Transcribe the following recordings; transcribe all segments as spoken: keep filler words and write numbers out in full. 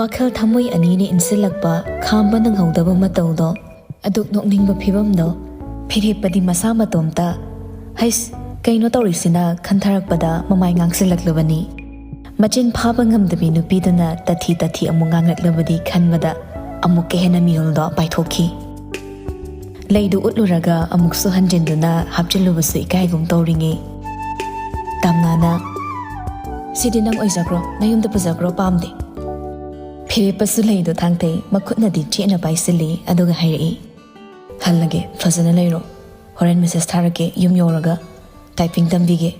ꯋꯥꯈꯜ ꯊꯃꯣꯏ ꯑꯅꯤꯅ ꯏꯟꯁꯤꯜꯂꯛꯄ ꯈꯥꯝꯕ ꯅꯪꯍꯧꯗꯕ ꯃꯇꯧꯗꯣ, ꯑꯗꯨꯛ ꯅꯣꯛꯅꯤꯡꯕ ꯐꯤꯕꯝꯗꯣ, ꯐꯤꯔꯦꯞꯄꯗꯤ ꯃꯁꯥ ꯃꯇꯣꯝꯇ "ꯍꯩꯁ, ꯀꯩꯅꯣ ꯇꯧꯔꯤꯁꯤꯅ?" ꯈꯟꯊꯔꯛꯄꯗ ꯃꯃꯥꯏ ꯉꯥꯡꯁꯤꯜꯂꯛꯂꯕꯅꯤ꯫ ꯃꯆꯤꯟ ꯐꯥꯕ ꯉꯝꯗꯕꯤ ꯅꯨꯄꯤꯗꯨꯅ ꯇꯊꯤ ꯇꯊꯤ ꯑꯃꯨꯛ ꯉꯥꯡꯂꯛꯂꯕꯗꯤ ꯈꯟꯕꯗ ꯑꯃꯨꯛꯀ ꯍꯦꯟꯅ ꯃꯤꯍꯨꯜꯗꯣ ꯄꯥꯏꯊꯣꯛꯈꯤ꯫ ꯂꯩꯗꯨ ꯎꯠꯂꯨꯔꯒ ꯑꯃꯨꯛꯁꯨ ꯍꯟꯖꯤꯟꯗꯨꯅ ꯍꯥꯞꯆꯤꯜꯂꯨꯕꯁꯨ ꯏꯀꯥꯏꯒꯨꯝ ꯇꯧꯔꯤꯉꯩ, ꯇꯥꯝꯅꯥꯅ, "ꯁꯤꯗꯤ ꯅꯪ ꯑꯣꯏꯖꯈ꯭ꯔꯣ, ꯅꯌꯨꯝꯗ ꯄꯨꯖꯈ꯭ꯔꯣ, ꯄꯥꯝꯗꯦ"꯫ ꯐꯤꯔꯦꯞꯄꯁꯨ ꯂꯩꯗꯣ ꯊꯥꯡꯊꯩ, ꯃꯈꯨꯠꯅꯗꯤ ꯆꯦꯠꯅ ꯄꯥꯏꯁꯤꯜꯂꯤ, ꯑꯗꯨꯒ ꯍꯥꯏꯔꯛꯏ, "ꯍꯜꯂꯒꯦ, ꯐꯖꯅ ꯂꯩꯔꯣ꯫ ꯍꯣꯔꯦꯟ ꯃꯦꯁꯦꯖ ꯊꯥꯔꯛꯀꯦ, ꯌꯨꯝ ꯌꯧꯔꯒ ꯇꯥꯏꯄꯤꯡ ꯇꯝꯕꯤꯒꯦ"꯫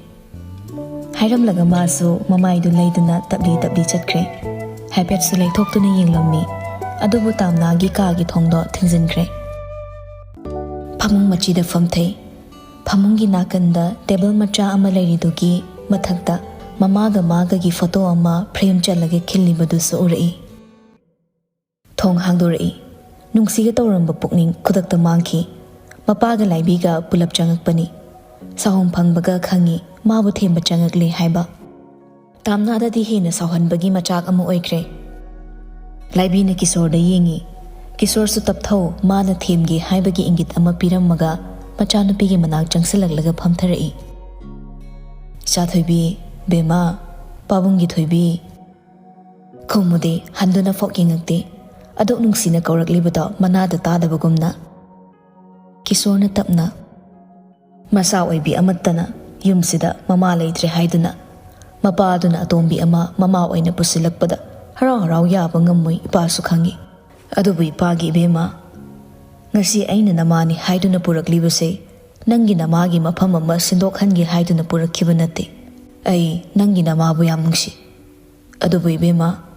ꯍꯥꯏꯔꯝꯂꯒ ꯃꯥꯁꯨ ꯃꯃꯥꯏꯗꯨ ꯂꯩꯗꯨꯅ ꯇꯞꯂꯤ ꯇꯞꯂꯤ ꯆꯠꯈ꯭ꯔꯦ꯫ ꯍꯥꯏꯐꯦꯠꯁꯨ ꯂꯩꯊꯣꯛꯇꯨꯅ ꯌꯦꯡꯂꯝꯃꯤ, ꯑꯗꯨꯕꯨ ꯇꯥꯝꯅꯥꯒꯤ ꯀꯥꯒꯤ ꯊꯣꯡꯗꯣ ꯊꯤꯡꯖꯤꯟꯈ꯭ꯔꯦ꯫ ꯐꯃꯨꯡ ꯃꯆꯤꯗ ꯐꯝꯊꯩ꯫ ꯐꯃꯨꯡꯒꯤ ꯅꯥꯀꯟꯗ ꯇꯦꯕꯜ ꯃꯆꯥ ꯑꯃ ꯂꯩꯔꯤꯗꯨꯒꯤ ꯃꯊꯛꯇ ꯃꯃꯥꯒ ꯃꯥꯒꯒꯤ ꯐꯣꯇꯣ ꯑꯃ ꯐ꯭ꯔꯦꯝ ꯆꯜꯂꯒ ꯈꯤꯜꯂꯤꯕꯗꯨꯁꯨ ꯎꯔꯛꯏ꯫ ꯊꯣꯡ ꯍꯥꯡꯗꯣꯔꯛꯏ꯫ ꯅꯨꯡꯁꯤꯒ ꯇꯧꯔꯝꯕ ꯄꯨꯛꯅꯤꯡ ꯈꯨꯗꯛꯇ ꯃꯥꯡꯈꯤ꯫ ꯃꯄꯥꯒ ꯂꯥꯏꯕꯤꯒ ꯄꯨꯂꯞ ꯆꯪꯉꯛꯄꯅꯤ꯫ ꯁꯥꯍꯣꯝ ꯐꯪꯕꯒ ꯈꯪꯉꯤ ꯃꯥꯕꯨ ꯊꯦꯝꯕ ꯆꯪꯉꯛꯂꯦ ꯍꯥꯏꯕ꯫ ꯇꯥꯝꯅꯥꯗꯗꯤ ꯍꯦꯟꯅ ꯁꯥꯎꯍꯟꯕꯒꯤ ꯃꯆꯥꯛ ꯑꯃ ꯑꯣꯏꯈ꯭ꯔꯦ꯫ ꯂꯥꯏꯕꯤꯅ ꯀꯤꯁꯣꯔꯗ ꯌꯦꯡꯉꯤ꯫ ꯀꯤꯁꯣꯔꯁꯨ ꯇꯞꯊꯧ, ꯃꯥꯅ ꯊꯦꯝꯒꯦ ꯍꯥꯏꯕꯒꯤ ꯏꯪꯒꯤꯠ ꯑꯃ ꯄꯤꯔꯝꯃꯒ ꯃꯆꯥꯅꯨꯄꯤꯒꯤ ꯃꯅꯥꯛ ꯆꯪꯁꯤꯜꯂꯛꯂꯒ ꯐꯝꯊꯔꯛꯏ꯫ "ꯏꯆꯥ ꯊꯣꯏꯕꯤ, ꯕꯦꯝꯃ, ꯄꯥꯕꯨꯡꯒꯤ ꯊꯣꯏꯕꯤ"꯫ ꯈꯨꯝꯃꯨꯗꯦ, ꯍꯟꯗꯨꯅ ꯐꯥꯎ ꯌꯦꯡꯉꯛꯇꯦ꯫ ꯑꯗꯨꯛ ꯅꯨꯡꯁꯤꯅ ꯀꯧꯔꯛꯂꯤꯕꯗꯣ ꯃꯅꯥꯗ ꯇꯥꯗꯕꯒꯨꯝꯅ꯫ ꯀꯤꯁꯣꯔꯅ ꯇꯞꯅ, "ꯃꯆꯥ ꯑꯣꯏꯕꯤ ꯑꯃꯠꯇꯅ ꯌꯨꯝꯁꯤꯗ ꯃꯃꯥ ꯂꯩꯇ꯭ꯔꯦ ꯍꯥꯏꯗꯨꯅ ꯃꯄꯥꯗꯨꯅ ꯑꯇꯣꯝꯕꯤ ꯑꯃ ꯃꯃꯥ ꯑꯣꯏꯅ ꯄꯨꯁꯤꯜꯂꯛꯄꯗ ꯍꯔꯥꯎ ꯍꯔꯥꯎ ꯌꯥꯕ ꯉꯝꯃꯣꯏ, ꯏꯄꯥꯁꯨ ꯈꯪꯉꯤ꯫ ꯑꯗꯨꯕꯨ ꯏꯄꯥꯒꯤ ꯏꯕꯦꯝꯃ, ꯉꯁꯤ ꯑꯩꯅ ꯅꯃꯥꯅꯤ ꯍꯥꯏꯗꯨꯅ ꯄꯨꯔꯛꯂꯤꯕꯁꯦ ꯅꯪꯒꯤ ꯅꯃꯥꯒꯤ ꯃꯐꯝ ꯑꯃ ꯁꯤꯟꯗꯣꯛꯍꯟꯒꯦ ꯍꯥꯏꯗꯨꯅ ꯄꯨꯔꯛꯈꯤꯕ ꯅꯠꯇꯦ꯫ ꯑꯩ ꯅꯪꯒꯤ ꯅꯃꯥꯕꯨ ꯌꯥꯝ ꯅꯨꯡꯁꯤ꯫ ꯑꯗꯨꯕꯨ ꯏꯕꯦꯝꯃ,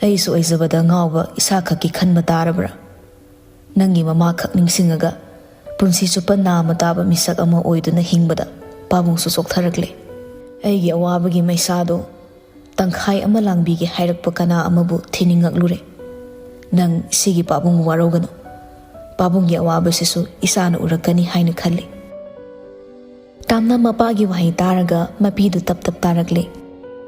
ꯑꯩꯁꯨ ꯑꯣꯏꯖꯕꯗ ꯉꯥꯎꯕ ꯏꯁꯥꯈꯛꯀꯤ ꯈꯟꯕ ꯇꯥꯔꯕ꯭ꯔꯥ? ꯅꯪꯒꯤ ꯃꯃꯥꯈꯛ ꯅꯤꯡꯁꯤꯡꯉꯒ ꯄꯨꯟꯁꯤ ꯆꯨꯞꯄ ꯅꯥꯃ ꯇꯥꯕ ꯃꯤꯁꯛ ꯑꯃ ꯑꯣꯏꯗꯨꯅ ꯍꯤꯡꯕꯗ ꯄꯥꯕꯨꯡꯁꯨ ꯆꯣꯛꯊꯔꯛꯂꯦ꯫ ꯑꯩꯒꯤ ꯑꯋꯥꯕꯒꯤ ꯃꯩꯁꯥꯗꯣ ꯇꯪꯈꯥꯏ ꯑꯃ ꯂꯥꯡꯕꯤꯒꯦ ꯍꯥꯏꯔꯛꯄ ꯀꯅꯥ ꯑꯃꯕꯨ ꯊꯤꯅꯤꯡꯉꯛꯂꯨꯔꯦ꯫ ꯅꯪ ꯁꯤꯒꯤ ꯄꯥꯕꯨꯡ ꯋꯥꯔꯧꯒꯅꯨ꯫ ꯄꯥꯕꯨꯡꯒꯤ ꯑꯋꯥꯕꯁꯤꯁꯨ ꯏꯆꯥꯅ ꯎꯔꯛꯀꯅꯤ ꯍꯥꯏꯅ ꯈꯜꯂꯤ꯫ ꯇꯥꯝꯅ ꯃꯄꯥꯒꯤ ꯋꯥꯍꯩ ꯇꯥꯔꯒ ꯃꯄꯤꯗꯨ ꯇꯞ ꯇꯞ ꯇꯥꯔꯛꯂꯦ꯫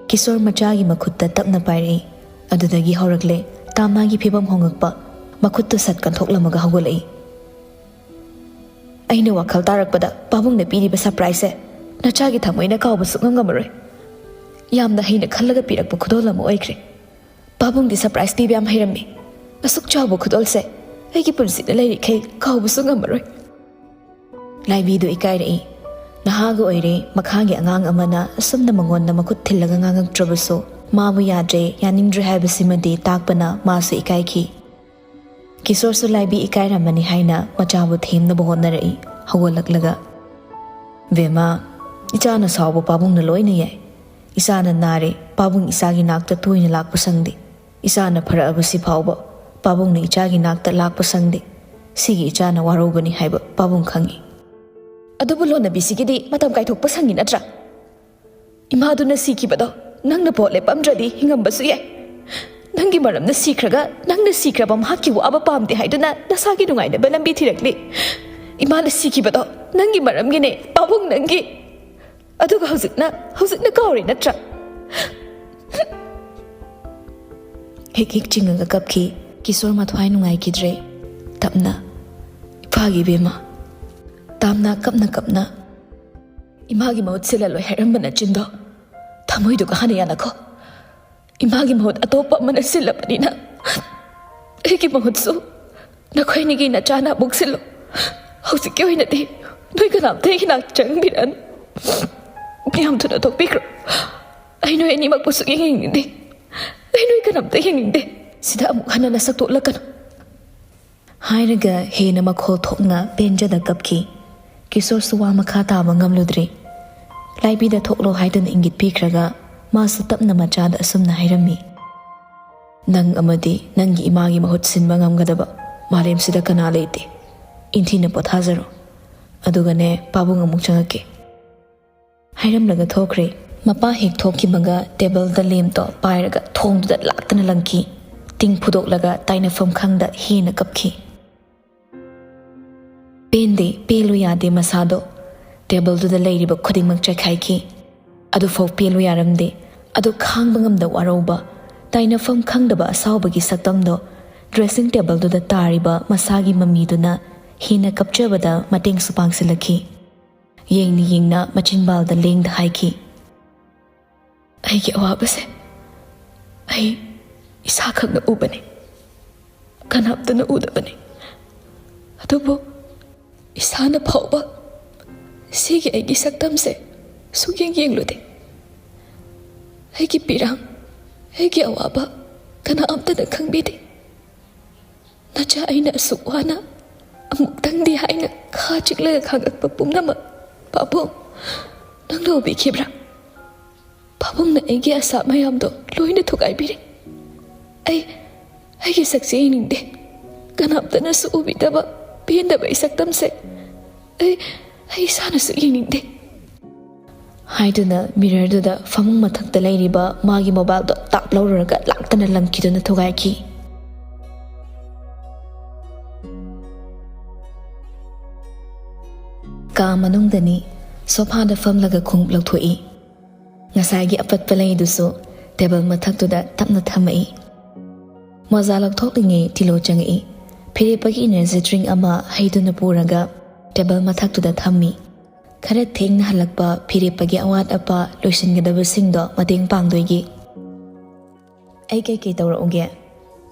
ꯀꯤꯁꯣꯔ ꯃꯆꯥꯒꯤ ꯃꯈꯨꯠꯇ ꯇꯞꯅ ꯄꯥꯏꯔꯛꯏ꯫ ꯑꯗꯨꯗꯒꯤ ꯍꯧꯔꯛꯂꯦ ꯇꯥꯝꯅꯥꯒꯤ ꯐꯤꯕꯝ ꯍꯣꯡꯉꯛꯄ꯫ ꯃꯈꯨꯠꯇꯨ ꯁꯠ ꯀꯟꯊꯣꯛꯂꯝꯃꯒ ꯍꯧꯒꯠꯂꯛꯏ꯫ ꯑꯩꯅ ꯋꯥꯈꯜ ꯇꯥꯔꯛꯄꯗ ꯄꯥꯕꯨꯡꯅ ꯄꯤꯔꯤꯕ ꯁꯔꯄ꯭ꯔꯥꯏꯖꯁꯦ ꯅꯆꯥꯒꯤ ꯊꯃꯣꯏꯅ ꯀꯥꯎꯕ ꯁꯨꯛꯉꯝ ꯉꯝꯃꯔꯣꯏ꯫ ꯌꯥꯝꯅ ꯍꯩꯅ ꯈꯜꯂꯒ ꯄꯤꯔꯛꯄ ꯈꯨꯗꯣꯜ ꯑꯃ ꯑꯣꯏꯈ꯭ꯔꯦ꯫ ꯄꯥꯕꯨꯡꯗꯤ ꯁꯔꯄ꯭ꯔꯥꯏꯖ ꯄꯤꯕ ꯌꯥꯝ ꯍꯩꯔꯝꯃꯤ꯫ ꯑꯁꯨꯛ ꯆꯥꯎꯕ ꯈꯨꯗꯣꯜꯁꯦ ꯑꯩꯒꯤ ꯄꯨꯟꯁꯤꯗ ꯂꯩꯔꯤꯈꯩ ꯀꯥꯎꯕꯁꯨ ꯉꯝꯃꯔꯣꯏ꯫ ꯂꯥꯏꯕꯤꯗꯨ ꯏꯀꯥꯏꯔꯛꯏ꯫ ꯅꯍꯥꯒ ꯑꯣꯏꯔꯦ, ꯃꯈꯥꯒꯤ ꯑꯉꯥꯡ ꯑꯃꯅ ꯑꯁꯨꯝꯅ ꯃꯉꯣꯟꯗ ꯃꯈꯨꯠ ꯊꯤꯜꯂꯒ ꯉꯥꯡꯉꯛꯇ꯭ꯔꯕꯁꯨ ꯃꯥꯕꯨ ꯌꯥꯗ꯭ꯔꯦ, ꯌꯥꯅꯤꯡꯗ꯭ꯔꯦ ꯍꯥꯏꯕꯁꯤꯃꯗꯤ ꯇꯥꯛꯄꯅ ꯃꯥꯁꯨ ꯏꯀꯥꯏꯈꯤ꯫ ꯀꯤꯁꯣꯔꯁꯨ ꯂꯥꯏꯕꯤ ꯏꯀꯥꯏꯔꯝꯃꯅꯤ ꯍꯥꯏꯅ ꯃꯆꯥꯕꯨ ꯊꯦꯝꯅꯕ ꯍꯣꯠꯅꯔꯛꯏ꯫ ꯍꯧꯒꯠꯂꯛꯂꯒ, "ꯕꯦꯝꯃ, ꯏꯆꯥꯅ ꯁꯥꯎꯕ ꯄꯥꯕꯨꯡꯅ ꯂꯣꯏꯅ ꯌꯥꯏ꯫ ꯏꯆꯥꯅ ꯅꯥꯔꯦ, ꯄꯥꯕꯨꯡ ꯏꯆꯥꯒꯤ ꯅꯥꯛꯇ ꯇꯣꯏꯅ ꯂꯥꯛꯄ ꯁꯪꯗꯦ꯫ ꯏꯆꯥꯅ ꯐꯔꯛꯑꯕꯁꯤ ꯐꯥꯎꯕ ꯄꯥꯕꯨꯡꯅ ꯏꯆꯥꯒꯤ ꯅꯥꯛꯇ ꯂꯥꯛꯄ ꯁꯪꯗꯦ꯫ ꯁꯤꯒꯤ ꯏꯆꯥꯅ ꯋꯥꯔꯧꯕꯅꯤ ꯍꯥꯏꯕ ꯄꯥꯕꯨꯡ ꯈꯪꯏ꯫ ꯑꯗꯨꯕꯨ ꯂꯣꯟꯅꯕꯤꯁꯤꯒꯤꯗꯤ ꯃꯇꯝ ꯀꯥꯏꯊꯣꯛꯄ ꯁꯪꯉꯤ ꯅꯠꯇ꯭ꯔꯥ? ꯏꯃꯥꯗꯨꯅ ꯁꯤꯈꯤꯕꯗꯣ ꯅꯪꯅ ꯚꯣꯠ ꯂꯦꯞꯄꯝꯗ꯭ꯔꯗꯤ ꯍꯤꯡꯉꯝꯕꯁꯨ ꯌꯥꯏ꯫ ꯅꯪꯒꯤ ꯃꯔꯝꯅ ꯁꯤꯈ꯭ꯔꯒ ꯅꯪꯅ ꯁꯤꯈ꯭ꯔꯕ ꯃꯍꯥꯛꯀꯤ ꯋꯥꯕ ꯄꯥꯝꯗꯦ ꯍꯥꯏꯗꯨꯅ ꯅꯁꯥꯒꯤ ꯅꯨꯡꯉꯥꯏꯅꯕ ꯂꯝꯕꯤ ꯊꯤꯔꯛꯂꯤ꯫ ꯏꯃꯥꯅ ꯁꯤꯈꯤꯕꯗꯣ ꯅꯪꯒꯤ ꯃꯔꯝꯒꯤꯅꯦ, ꯄꯥꯕꯨꯡ ꯅꯪꯒꯤ꯫ ꯑꯗꯨꯒ ꯍꯧꯖꯤꯛꯅ, ꯍꯧꯖꯤꯛꯅ ꯀꯥꯎꯔꯦ ꯅꯠꯇ꯭ꯔꯥ?" ꯍꯤꯛ ꯍꯤꯛ ꯆꯤꯡꯉꯒ ꯀꯞꯈꯤ꯫ ꯀꯤꯁꯣꯔ ꯃꯊ꯭ꯋꯥꯏ ꯅꯨꯡꯉꯥꯏꯈꯤꯗ꯭ꯔꯦ꯫ ꯇꯞꯅ, "ꯏꯄꯥꯒꯤ ꯏꯕꯦꯝꯃ", ꯇꯥꯝꯅ ꯀꯞꯅ ꯀꯞꯅ, "ꯏꯃꯥꯒꯤ ꯃꯍꯨꯠ ꯁꯤꯜꯂꯂꯣꯏ ꯍꯥꯏꯔꯝꯕ ꯅꯆꯤꯟꯗꯣ ꯊꯃꯣꯏꯗꯨꯒ ꯍꯥꯟꯅ ꯌꯥꯅꯈꯣ꯫ ꯏꯃꯥꯒꯤ ꯃꯍꯨꯠ ꯑꯇꯣꯞꯄ ꯑꯃꯅ ꯁꯤꯜꯂꯕꯅꯤꯅ ꯑꯩꯒꯤ ꯃꯍꯨꯠꯁꯨ ꯅꯈꯣꯏꯅꯤꯒꯤ ꯅꯆꯥꯅ ꯑꯃꯨꯛ ꯁꯤꯜꯂꯣ꯫ ꯍꯧꯖꯤꯛꯀꯤ ꯑꯣꯏꯅꯗꯤ ꯅꯣꯏ ꯀꯅꯥꯝꯇ ꯑꯩꯒꯤ ꯅꯥꯛꯇ ꯆꯪꯕꯤꯔꯛꯑꯅꯨ꯫ ꯌꯥꯝ ꯊꯨꯅ ꯊꯣꯛꯄꯤꯈ꯭ꯔꯣ꯫ ꯑꯩ ꯅꯣꯏ ꯑꯅꯤꯃꯛꯄꯨ ꯁꯨꯛꯌꯦꯡ ꯌꯦꯡꯅꯤꯡꯗꯦ꯫ ꯑꯩ ꯅꯣꯏ ꯀꯅꯥꯝꯇ ꯌꯦꯡꯅꯤꯡꯗꯦ꯫ ꯁꯤꯗ ꯑꯃꯨꯛ ꯍꯟꯅ ꯅꯁꯛꯇꯨ ꯎꯠꯂꯛꯀꯅꯨ꯫" ꯍꯥꯏꯔꯒ ꯍꯦꯟꯅ ꯃꯈꯣꯜ ꯊꯣꯛꯅ ꯄꯦꯟꯖꯗ ꯀꯞꯈꯤ꯫ ꯀꯤꯁꯣꯔꯁꯨ ꯋꯥ ꯃꯈꯥ ꯇꯥꯕ ꯉꯝꯂꯨꯗ꯭ꯔꯦ꯫ ꯂꯥꯏꯕꯤꯗ ꯊꯣꯛꯂꯣ ꯍꯥꯏꯗꯨꯅ ꯏꯪꯒꯤꯠ ꯄꯤꯈ꯭ꯔꯒ ꯃꯥꯁꯨ ꯇꯞꯅ ꯃꯆꯥꯗ ꯑꯁꯨꯝꯅ ꯍꯥꯏꯔꯝꯃꯤ, "ꯅꯪ ꯑꯃꯗꯤ ꯅꯪꯒꯤ ꯏꯃꯥꯒꯤ ꯃꯍꯨꯠ ꯁꯤꯟꯕ ꯉꯝꯒꯗꯕ ꯃꯥꯂꯦꯝꯁꯤꯗ ꯀꯅꯥ ꯂꯩꯇꯦ꯫ ꯏꯪꯊꯤꯅ ꯄꯣꯊꯥꯖꯔꯣ꯫ ꯑꯗꯨꯒꯅꯦ, ꯄꯥꯕꯨꯡ ꯑꯃꯨꯛ ꯆꯪꯉꯛꯀꯦ꯫" ꯍꯥꯏꯔꯝꯂꯒ ꯊꯣꯛꯈ꯭ꯔꯦ꯫ ꯃꯄꯥ ꯍꯦꯛ ꯊꯣꯛꯈꯤꯕꯒ ꯇꯦꯕꯜꯗ ꯂꯦꯝꯇꯣ ꯄꯥꯏꯔꯒ ꯊꯣꯡꯗꯨꯗ ꯂꯥꯛꯇꯅ ꯂꯪꯈꯤ꯫ ꯇꯤꯡ ꯐꯨꯗꯣꯛꯂꯒ ꯇꯥꯏꯅꯐꯝ ꯈꯪꯗ ꯍꯦꯟꯅ ꯀꯞꯈꯤ꯫ ꯄꯦꯟꯗꯦ, ꯄꯦꯜꯂꯨ ꯌꯥꯗꯦ ꯃꯁꯥꯗꯣ꯫ ꯇꯦꯕꯜꯗꯨꯗ ꯂꯩꯔꯤꯕ ꯈꯨꯗꯤꯡꯃꯛ ꯆꯥꯏꯈꯥꯏꯈꯤ꯫ ꯑꯗꯨꯐꯥꯎ ꯄꯦꯜꯂꯨ ꯌꯥꯔꯝꯗꯦ꯫ ꯑꯗꯨ ꯈꯥꯡꯕ ꯉꯝꯗ ꯋꯥꯔꯧꯕ, ꯇꯥꯏꯅꯐꯝ ꯈꯪꯗꯕ ꯑꯁꯥꯎꯕꯒꯤ ꯁꯛꯇꯝꯗꯣ dressing tableꯗꯨꯗ ꯇꯥꯔꯤꯕ ꯃꯁꯥꯒꯤ ꯃꯃꯤꯗꯨꯅ ꯍꯦꯟꯅ ꯀꯞꯆꯕꯗ ꯃꯇꯦꯡꯁꯨ ꯄꯥꯡꯁꯤꯜꯂꯛꯈꯤ꯫ ꯌꯦꯡꯅ ꯌꯦꯡꯅ ꯃꯆꯤꯟꯕꯥꯜꯗ ꯂꯦꯡꯗ ꯍꯥꯏꯈꯤ, "ꯑꯩꯒꯤ ꯑꯋꯥꯕꯁꯦ ꯑꯩ ꯏꯁꯥꯈꯛꯅ ꯎꯕꯅꯤ, ꯀꯅꯥꯝꯇꯅ ꯎꯗꯕꯅꯤ꯫ ꯑꯗꯨꯕꯨ ꯏꯁꯥꯅ ꯐꯥꯎꯕ ꯁꯤꯒꯤ ꯑꯩꯒꯤ ꯁꯛꯇꯝꯁꯦ ꯁꯨꯛꯌꯦꯡ ꯌꯦꯡꯂꯨꯗꯦ꯫ ꯑꯩꯒꯤ ꯄꯤꯔꯥꯡ, ꯑꯩꯒꯤ ꯑꯋꯥꯕ ꯀꯅꯥꯝꯇꯅ ꯈꯪꯕꯤꯗꯦ꯫ ꯅꯆꯥ ꯑꯩꯅ ꯑꯁꯨꯛ ꯋꯥꯅ ꯑꯃꯨꯛꯇꯪꯗꯤ ꯍꯥꯏꯅ ꯈꯥ ꯆꯤꯛꯂꯒ ꯈꯥꯡꯉꯛꯄ ꯄꯨꯝꯅꯃꯛ ꯄꯥꯕꯨꯡ, ꯅꯪꯅ ꯎꯕꯤꯈꯤꯕ꯭ꯔꯥ? ꯄꯥꯕꯨꯡꯅ ꯑꯩꯒꯤ ꯑꯁꯥ ꯃꯌꯥꯝꯗꯣ ꯂꯣꯏꯅ ꯊꯨꯒꯥꯏꯕꯤꯔꯦ꯫ ꯑꯩ, ꯑꯩꯒꯤ ꯁꯛꯁꯦ ꯌꯦꯡꯅꯤꯡꯗꯦ꯫ ꯀꯅꯥꯝꯇꯅꯁꯨ ꯎꯕꯤꯗꯕ ꯄꯦꯟꯗꯕ ꯑꯩ ꯁꯛꯇꯝꯁꯦ ꯑꯩ, ꯑꯩ ꯏꯁꯥꯅꯁꯨ ꯌꯦꯡꯅꯤꯡꯗꯦ" ꯍꯥꯏꯗꯨꯅ mirrorꯗꯨꯗ ꯐꯃꯨꯡ ꯃꯊꯛꯇ ꯂꯩꯔꯤꯕ ꯃꯥꯒꯤ mobileꯗꯣ ꯇꯥꯞ ꯂꯧꯔꯨꯔꯒ ꯂꯥꯛꯇꯅ ꯂꯪꯈꯤꯗꯨꯅ ꯊꯨꯒꯥꯏꯈꯤ꯫ ꯀꯥ ꯃꯅꯨꯡꯗꯅꯤ꯫ ꯁꯣꯐꯥꯗ ꯐꯝꯂꯒ ꯈꯣꯡꯎꯞ ꯂꯧꯊꯣꯛꯏ꯫ ꯉꯁꯥꯏꯒꯤ ꯑꯄꯠꯄ ꯂꯩꯗꯨꯁꯨ table ꯃꯊꯛꯇꯨꯗ ꯇꯞꯅ ꯊꯝꯃꯛꯏ꯫ ꯃꯣꯖꯥ ꯂꯧꯊꯣꯛꯂꯤꯉꯩ ꯇꯤꯂꯣ ꯆꯪꯉꯛꯏ꯫ ꯐꯤꯔꯦꯞꯄꯒꯤ energy drink ꯑꯃ ꯍꯩꯗꯨꯅ ꯄꯨꯔꯒ table ꯃꯊꯛꯇꯨꯗ ꯊꯝꯃꯤ꯫ ꯈꯔ ꯊꯦꯡꯅ ꯍꯜꯂꯛꯄ ꯐꯤꯔꯦꯞꯄꯒꯤ ꯑꯋꯥꯠ ꯑꯄꯥ ꯂꯣꯏꯁꯤꯟꯒꯗꯕꯁꯤꯡꯗꯣ ꯃꯇꯦꯡ ꯄꯥꯡꯗꯣꯏꯒꯤ꯫ "ꯑꯩ ꯀꯩꯀꯩ ꯇꯧꯔꯛꯎꯒꯦ?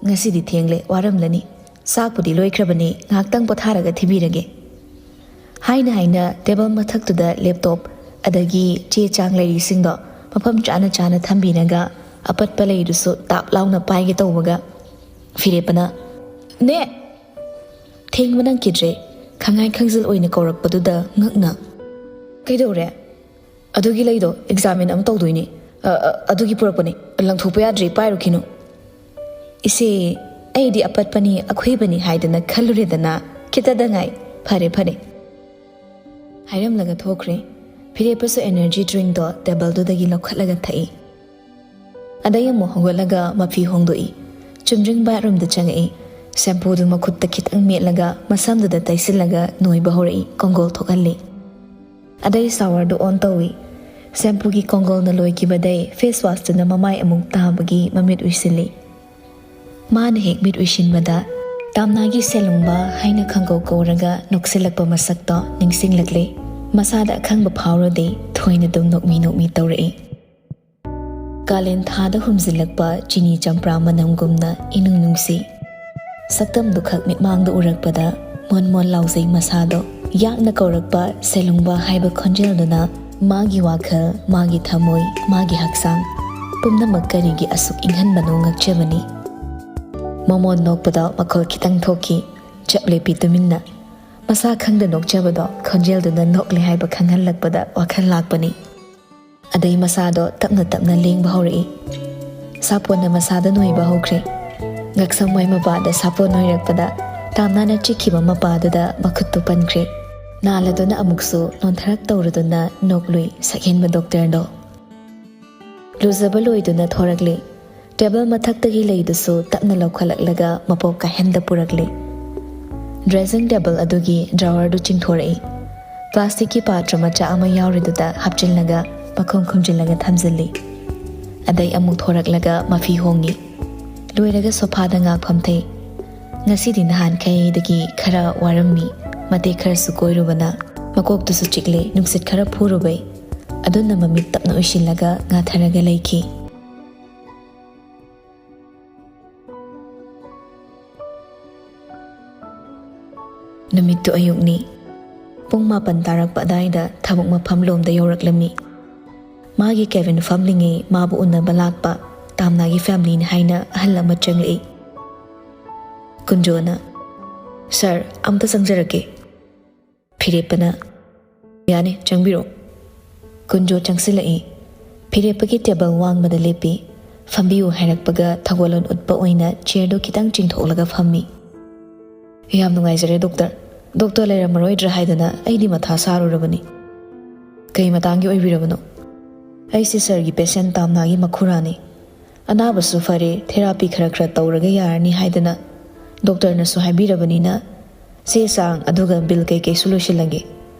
ꯉꯁꯤꯗꯤ ꯊꯦꯡꯂꯦ, ꯋꯥꯔꯝꯂꯅꯤ꯫ ꯆꯥꯛꯄꯨꯗꯤ ꯂꯣꯏꯈ꯭ꯔꯕꯅꯤ, ꯉꯥꯏꯍꯥꯛꯇꯪ ꯄꯣꯊꯥꯔꯒ ꯊꯤꯕꯤꯔꯒꯦ" ꯍꯥꯏꯅ ꯍꯥꯏꯅ table ꯃꯊꯛꯇꯨꯗ laptop ꯑꯗꯒꯤ ꯆꯦ ꯆꯥꯡ ꯂꯩꯔꯤꯁꯤꯡꯗꯣ ꯃꯐꯝ ꯆꯥꯅ ꯆꯥꯅ ꯊꯝꯕꯤꯔꯒ ꯑꯄꯠꯄ ꯂꯩꯗꯨꯁꯨ ꯇꯥꯞ ꯂꯥꯎꯅ ꯄꯥꯏꯒꯦ ꯇꯧꯕꯒ ꯐꯤꯔꯦꯞꯄꯅ, "ꯅꯦ!" ꯊꯦꯡꯕ ꯅꯪꯈꯤꯗ꯭ꯔꯦ꯫ ꯈꯪꯉꯥꯏ ꯈꯪꯖꯤꯜ ꯑꯣꯏꯅ ꯀꯧꯔꯛꯄꯗꯨꯗ ꯉꯛꯅ, "ꯀꯩꯗꯧꯔꯦ?" "ꯑꯗꯨꯒꯤ ꯂꯩꯗꯣ examine ꯑꯃ ꯇꯧꯗꯣꯏꯅꯦ꯫ ꯑ, ꯑ, ꯑꯗꯨꯒꯤ ꯄꯨꯔꯛꯄꯅꯦ꯫ ꯂꯪꯊꯣꯛꯄ ꯌꯥꯗ꯭ꯔꯤ, ꯄꯥꯏꯔꯨꯈꯤꯅꯨ"꯫ "ꯏꯆꯦ, ꯑꯩꯗꯤ ꯑꯄꯠꯄꯅꯤ, ꯑꯈꯨꯏꯕꯅꯤ ꯍꯥꯏꯗꯅ ꯈꯜꯂꯨꯔꯦꯗꯅ꯫ ꯈꯤꯇꯗ ꯉꯥꯏ꯫ ꯐꯔꯦ, ꯐꯔꯦ" ꯍꯥꯏꯔꯝꯂꯒ ꯊꯣꯛꯈ꯭ꯔꯦ꯫ ꯐꯤꯔꯦꯞꯄꯁꯨ energy drinkꯗꯣ tableꯗꯨꯗꯒꯤ ꯂꯧꯈꯠꯂꯒ ꯊꯛꯏ꯫ ꯑꯗꯩ ꯑꯃꯨꯛ ꯍꯧꯒꯠꯂꯒ ꯃꯐꯤ ꯍꯣꯡꯗꯣꯛꯏ꯫ ꯆꯨꯝꯗ꯭ꯔꯤꯡ bathroomꯗ ꯆꯪꯉꯛꯏ꯫ Shampooꯗꯨ ꯃꯈꯨꯠꯇ ꯈꯤꯇꯪ ꯃꯦꯠꯂꯒ ꯃꯁꯝꯗꯨꯗ ꯇꯩꯁꯤꯜꯂꯒ ꯅꯣꯏꯕ ꯍꯧꯔꯛꯏ, ꯀꯣꯡꯒꯣꯜ ꯊꯣꯛꯍꯜꯂꯤ꯫ ꯑꯗꯩ showerꯗꯨ on ꯇꯧꯏ꯫ ꯁꯦꯝꯄꯨꯒꯤ ꯀꯣꯡꯒꯣꯜꯅ ꯂꯣꯏꯈꯤꯕꯗꯩ ꯐꯦꯁ ꯋꯥꯁꯇꯨꯅ ꯃꯃꯥꯏ ꯑꯃꯨꯛ ꯇꯥꯕꯒꯤ ꯃꯃꯤꯠ ꯎꯏꯁꯤꯜꯂꯤ꯫ ꯃꯥꯅ ꯍꯦꯛ ꯃꯤꯠ ꯎꯏꯁꯤꯟꯕꯗ ꯇꯥꯝꯅꯥꯒꯤ ꯁꯦꯂꯨꯡꯕ ꯍꯥꯏꯅ ꯈꯪꯒꯧ ꯀꯧꯔꯒ ꯅꯣꯛꯁꯤꯜꯂꯛꯄ ꯃꯁꯛꯇꯣ ꯅꯤꯡꯁꯤꯡꯂꯛꯂꯦ꯫ ꯃꯁꯥꯗ ꯑꯈꯪꯕ ꯐꯥꯎꯔꯗꯦ, ꯊꯣꯏꯅ ꯑꯗꯨꯝ ꯅꯣꯛꯃꯤ ꯅꯣꯛꯃꯤ ꯇꯧꯔꯛꯏ꯫ ꯀꯥꯂꯦꯟ ꯊꯥꯗ ꯍꯨꯝꯖꯤꯜꯂꯛꯄ ꯆꯤꯅꯤ ꯆꯝꯄ꯭ꯔꯥ ꯃꯅꯝꯒꯨꯝꯅ ꯏꯅꯨꯡ ꯅꯨꯡꯁꯤ꯫ ꯁꯛꯇꯝꯗꯨꯈꯛ ꯃꯤꯠꯃꯥꯡꯗ ꯎꯔꯛꯄꯗ ꯃꯣꯟ ꯃꯣꯟ ꯂꯥꯎꯖꯩ ꯃꯁꯥꯗꯣ꯫ ꯌꯥꯛꯅ ꯀꯧꯔꯛꯄ ꯁꯦꯂꯨꯡꯕ ꯍꯥꯏꯕ ꯈꯣꯟꯖꯦꯜꯗꯨꯅ ꯃꯥꯒꯤ ꯋꯥꯈꯜ, ꯃꯥꯒꯤ ꯊꯃꯣꯏ, ꯃꯥꯒꯤ ꯍꯛꯆꯥꯡ ꯄꯨꯝꯅꯃꯛ ꯀꯔꯤꯒꯤ ꯑꯁꯨꯛ ꯏꯪꯍꯟꯕꯅꯣ ꯉꯛꯆꯕꯅꯤ꯫ ꯃꯃꯣꯟ ꯅꯣꯛꯄꯗ ꯃꯈꯣꯜ ꯈꯤꯇꯪ ꯊꯣꯛꯈꯤ꯫ ꯆꯞ ꯂꯦꯞꯄꯤ ꯇꯨꯃꯤꯟꯅ꯫ ꯃꯁꯥ ꯈꯪꯗ ꯅꯣꯛꯆꯕꯗꯣ ꯈꯣꯟꯖꯦꯜꯗꯨꯅ ꯅꯣꯛꯂꯦ ꯍꯥꯏꯕ ꯈꯪꯍꯜꯂꯛꯄꯗ ꯋꯥꯈꯜ ꯂꯥꯛꯄꯅꯤ꯫ ꯑꯗꯩ ꯃꯁꯥꯗꯣ ꯇꯞꯅ ꯇꯞꯅ ꯂꯦꯡꯕ ꯍꯧꯔꯛꯏ꯫ ꯁꯥꯄꯣꯟꯅ ꯃꯁꯥꯗ ꯅꯣꯏꯕ ꯍꯧꯈ꯭ꯔꯦ꯫ ꯉꯛꯁꯝ ꯋꯥꯏ ꯃꯄꯥꯗ ꯁꯥꯄꯣꯟ ꯅꯣꯏꯔꯛꯄꯗ ꯇꯥꯝꯅꯥꯅ ꯆꯤꯛꯈꯤꯕ ꯃꯄꯥꯗꯨꯗ ꯃꯈꯨꯠꯇꯨ ꯄꯟꯈ꯭ꯔꯦ꯫ ꯅꯥꯜꯂꯗꯨꯅ ꯑꯃꯨꯛꯁꯨ ꯅꯣꯟꯊꯔꯛ ꯇꯧꯔꯗꯨꯅ ꯅꯣꯛꯂꯨꯏ ꯁꯛꯍꯦꯟꯕ ꯗꯣꯛꯇꯔꯗꯣ꯫ ꯂꯨꯖꯕ ꯂꯣꯏꯗꯨꯅ ꯊꯣꯔꯛꯂꯦ꯫ ꯇꯦꯕꯜ ꯃꯊꯛꯇꯒꯤ ꯂꯩꯗꯨꯁꯨ ꯇꯞꯅ ꯂꯧꯈꯠꯂꯛꯂꯒ ꯃꯄꯣꯞ ꯀꯥꯍꯦꯟꯗ ꯄꯨꯔꯛꯂꯦ꯫ ꯗ꯭ꯔꯦꯁꯤꯡ ꯇꯦꯕꯜ ꯑꯗꯨꯒꯤ ꯗ꯭ꯔꯥꯋꯔꯗꯨ ꯆꯤꯡꯊꯣꯔꯛꯏ꯫ ꯄ꯭ꯂꯥꯁꯇꯤꯛꯀꯤ ꯄꯥꯇ꯭ꯔ ꯃꯆꯥ ꯑꯃ ꯌꯥꯎꯔꯤꯗꯨꯗ ꯍꯥꯞꯆꯤꯜꯂꯒ ꯃꯈꯨꯝ ꯈꯨꯝꯖꯤꯜꯂꯒ ꯊꯝꯖꯤꯜꯂꯤ꯫ ꯑꯗꯩ ꯑꯃꯨꯛ ꯊꯣꯔꯛꯂꯒ ꯃꯐꯤ ꯍꯣꯡꯉꯤ꯫ ꯂꯣꯏꯔꯒ ꯁꯣꯐꯥꯗ ꯉꯥꯛ ꯐꯝꯊꯩ꯫ ꯉꯁꯤꯗꯤ ꯅꯍꯥꯟꯈꯩꯗꯒꯤ ꯈꯔ ꯋꯥꯔꯝꯃꯤ꯫ ꯃꯇꯦꯛ ꯈꯔꯁꯨ ꯀꯣꯏꯔꯨꯕꯅ ꯃꯀꯣꯛꯇꯨꯁꯨ ꯆꯤꯛꯂꯦ, ꯅꯨꯡꯁꯤꯠ ꯈꯔ ꯐꯨꯔꯨꯕꯩ꯫ ꯑꯗꯨꯅ ꯃꯃꯤꯠ ꯇꯞꯅ ꯎꯏꯁꯤꯜꯂꯒ ꯉꯥꯊꯔꯒ ꯂꯩꯈꯤ꯫ ꯅꯨꯃꯤꯠꯇꯨ ꯑꯌꯨꯛꯅꯤ꯫ ꯄꯨꯡ ꯃꯥꯄꯟ ꯇꯥꯔꯛꯄ ꯑꯗꯥꯏꯗ ꯊꯕꯛ ꯃꯐꯝ ꯂꯣꯝꯗ ꯌꯧꯔꯛꯂꯝꯃꯤ꯫ ꯃꯥꯒꯤ ꯀꯦꯕꯤꯟ ꯐꯝꯂꯤꯉꯩ ꯃꯥꯕꯨ ꯎꯅꯕ ꯂꯥꯛꯄ ꯇꯥꯝꯅꯥꯒꯤ ꯐꯦꯃꯤꯂꯤꯅꯤ ꯍꯥꯏꯅ ꯑꯍꯜ ꯑꯃ ꯆꯪꯂꯛꯏ꯫ ꯀꯨꯟꯖꯣꯅ, "ꯁꯥꯔ, ꯑꯝꯇ ꯆꯪꯖꯔꯛꯀꯦ꯫" ꯐꯤꯔꯦꯞꯄꯅ, "ꯌꯥꯅꯤ, ꯆꯪꯕꯤꯔꯣ꯫" ꯀꯨꯟꯖꯣ ꯆꯪꯁꯤꯜꯂꯛꯏ꯫ ꯐꯤꯔꯦꯞꯄꯒꯤ ꯇꯦꯕꯜ ꯋꯥꯡꯃꯗ ꯂꯦꯞꯄꯤ꯫ "ꯐꯝꯕꯤꯌꯨ" ꯍꯥꯏꯔꯛꯄꯒ ꯊꯧꯒꯜꯂꯣꯟ ꯎꯠꯄ ꯑꯣꯏꯅ ꯆꯤꯌꯔꯗꯨ ꯈꯤꯇꯪ ꯆꯤꯡꯊꯣꯛꯂꯒ ꯐꯝꯃꯤ꯫ "ꯌꯥꯝ ꯅꯨꯡꯉꯥꯏꯖꯔꯦ ꯗꯣꯛꯇꯔ꯫ ꯗꯣꯛꯇꯔ ꯂꯩꯔꯝꯃꯔꯣꯏꯗ꯭ꯔꯥ ꯍꯥꯏꯗꯅ ꯑꯩꯗꯤ ꯃꯊꯥ ꯁꯥꯔꯨꯔꯕꯅꯤ꯫" "ꯀꯩ ꯃꯇꯥꯡꯒꯤ ꯑꯣꯏꯕꯤꯔꯕꯅꯣ?" "ꯑꯩꯁꯦ ꯁꯥꯔꯒꯤ ꯄꯦꯁꯦꯟ ꯇꯥꯝꯅꯥꯒꯤ ꯃꯈꯨꯔꯥꯅꯤ꯫ ꯑꯅꯥꯕꯁꯨ ꯐꯔꯦ, ꯊꯦꯔꯥꯄꯤ ꯈꯔ ꯈꯔ ꯇꯧꯔꯒ ꯌꯥꯔꯅꯤ ꯍꯥꯏꯗꯅ ꯗꯣꯛꯇꯔꯅꯁꯨ ꯍꯥꯏꯕꯤꯔꯕꯅꯤꯅ ꯆꯦ ꯆꯥꯡ ꯑꯗꯨꯒ ꯕꯤꯜ ꯀꯩꯀꯩꯁꯨ ꯂꯣꯏꯁꯤꯜꯂꯒꯦ꯫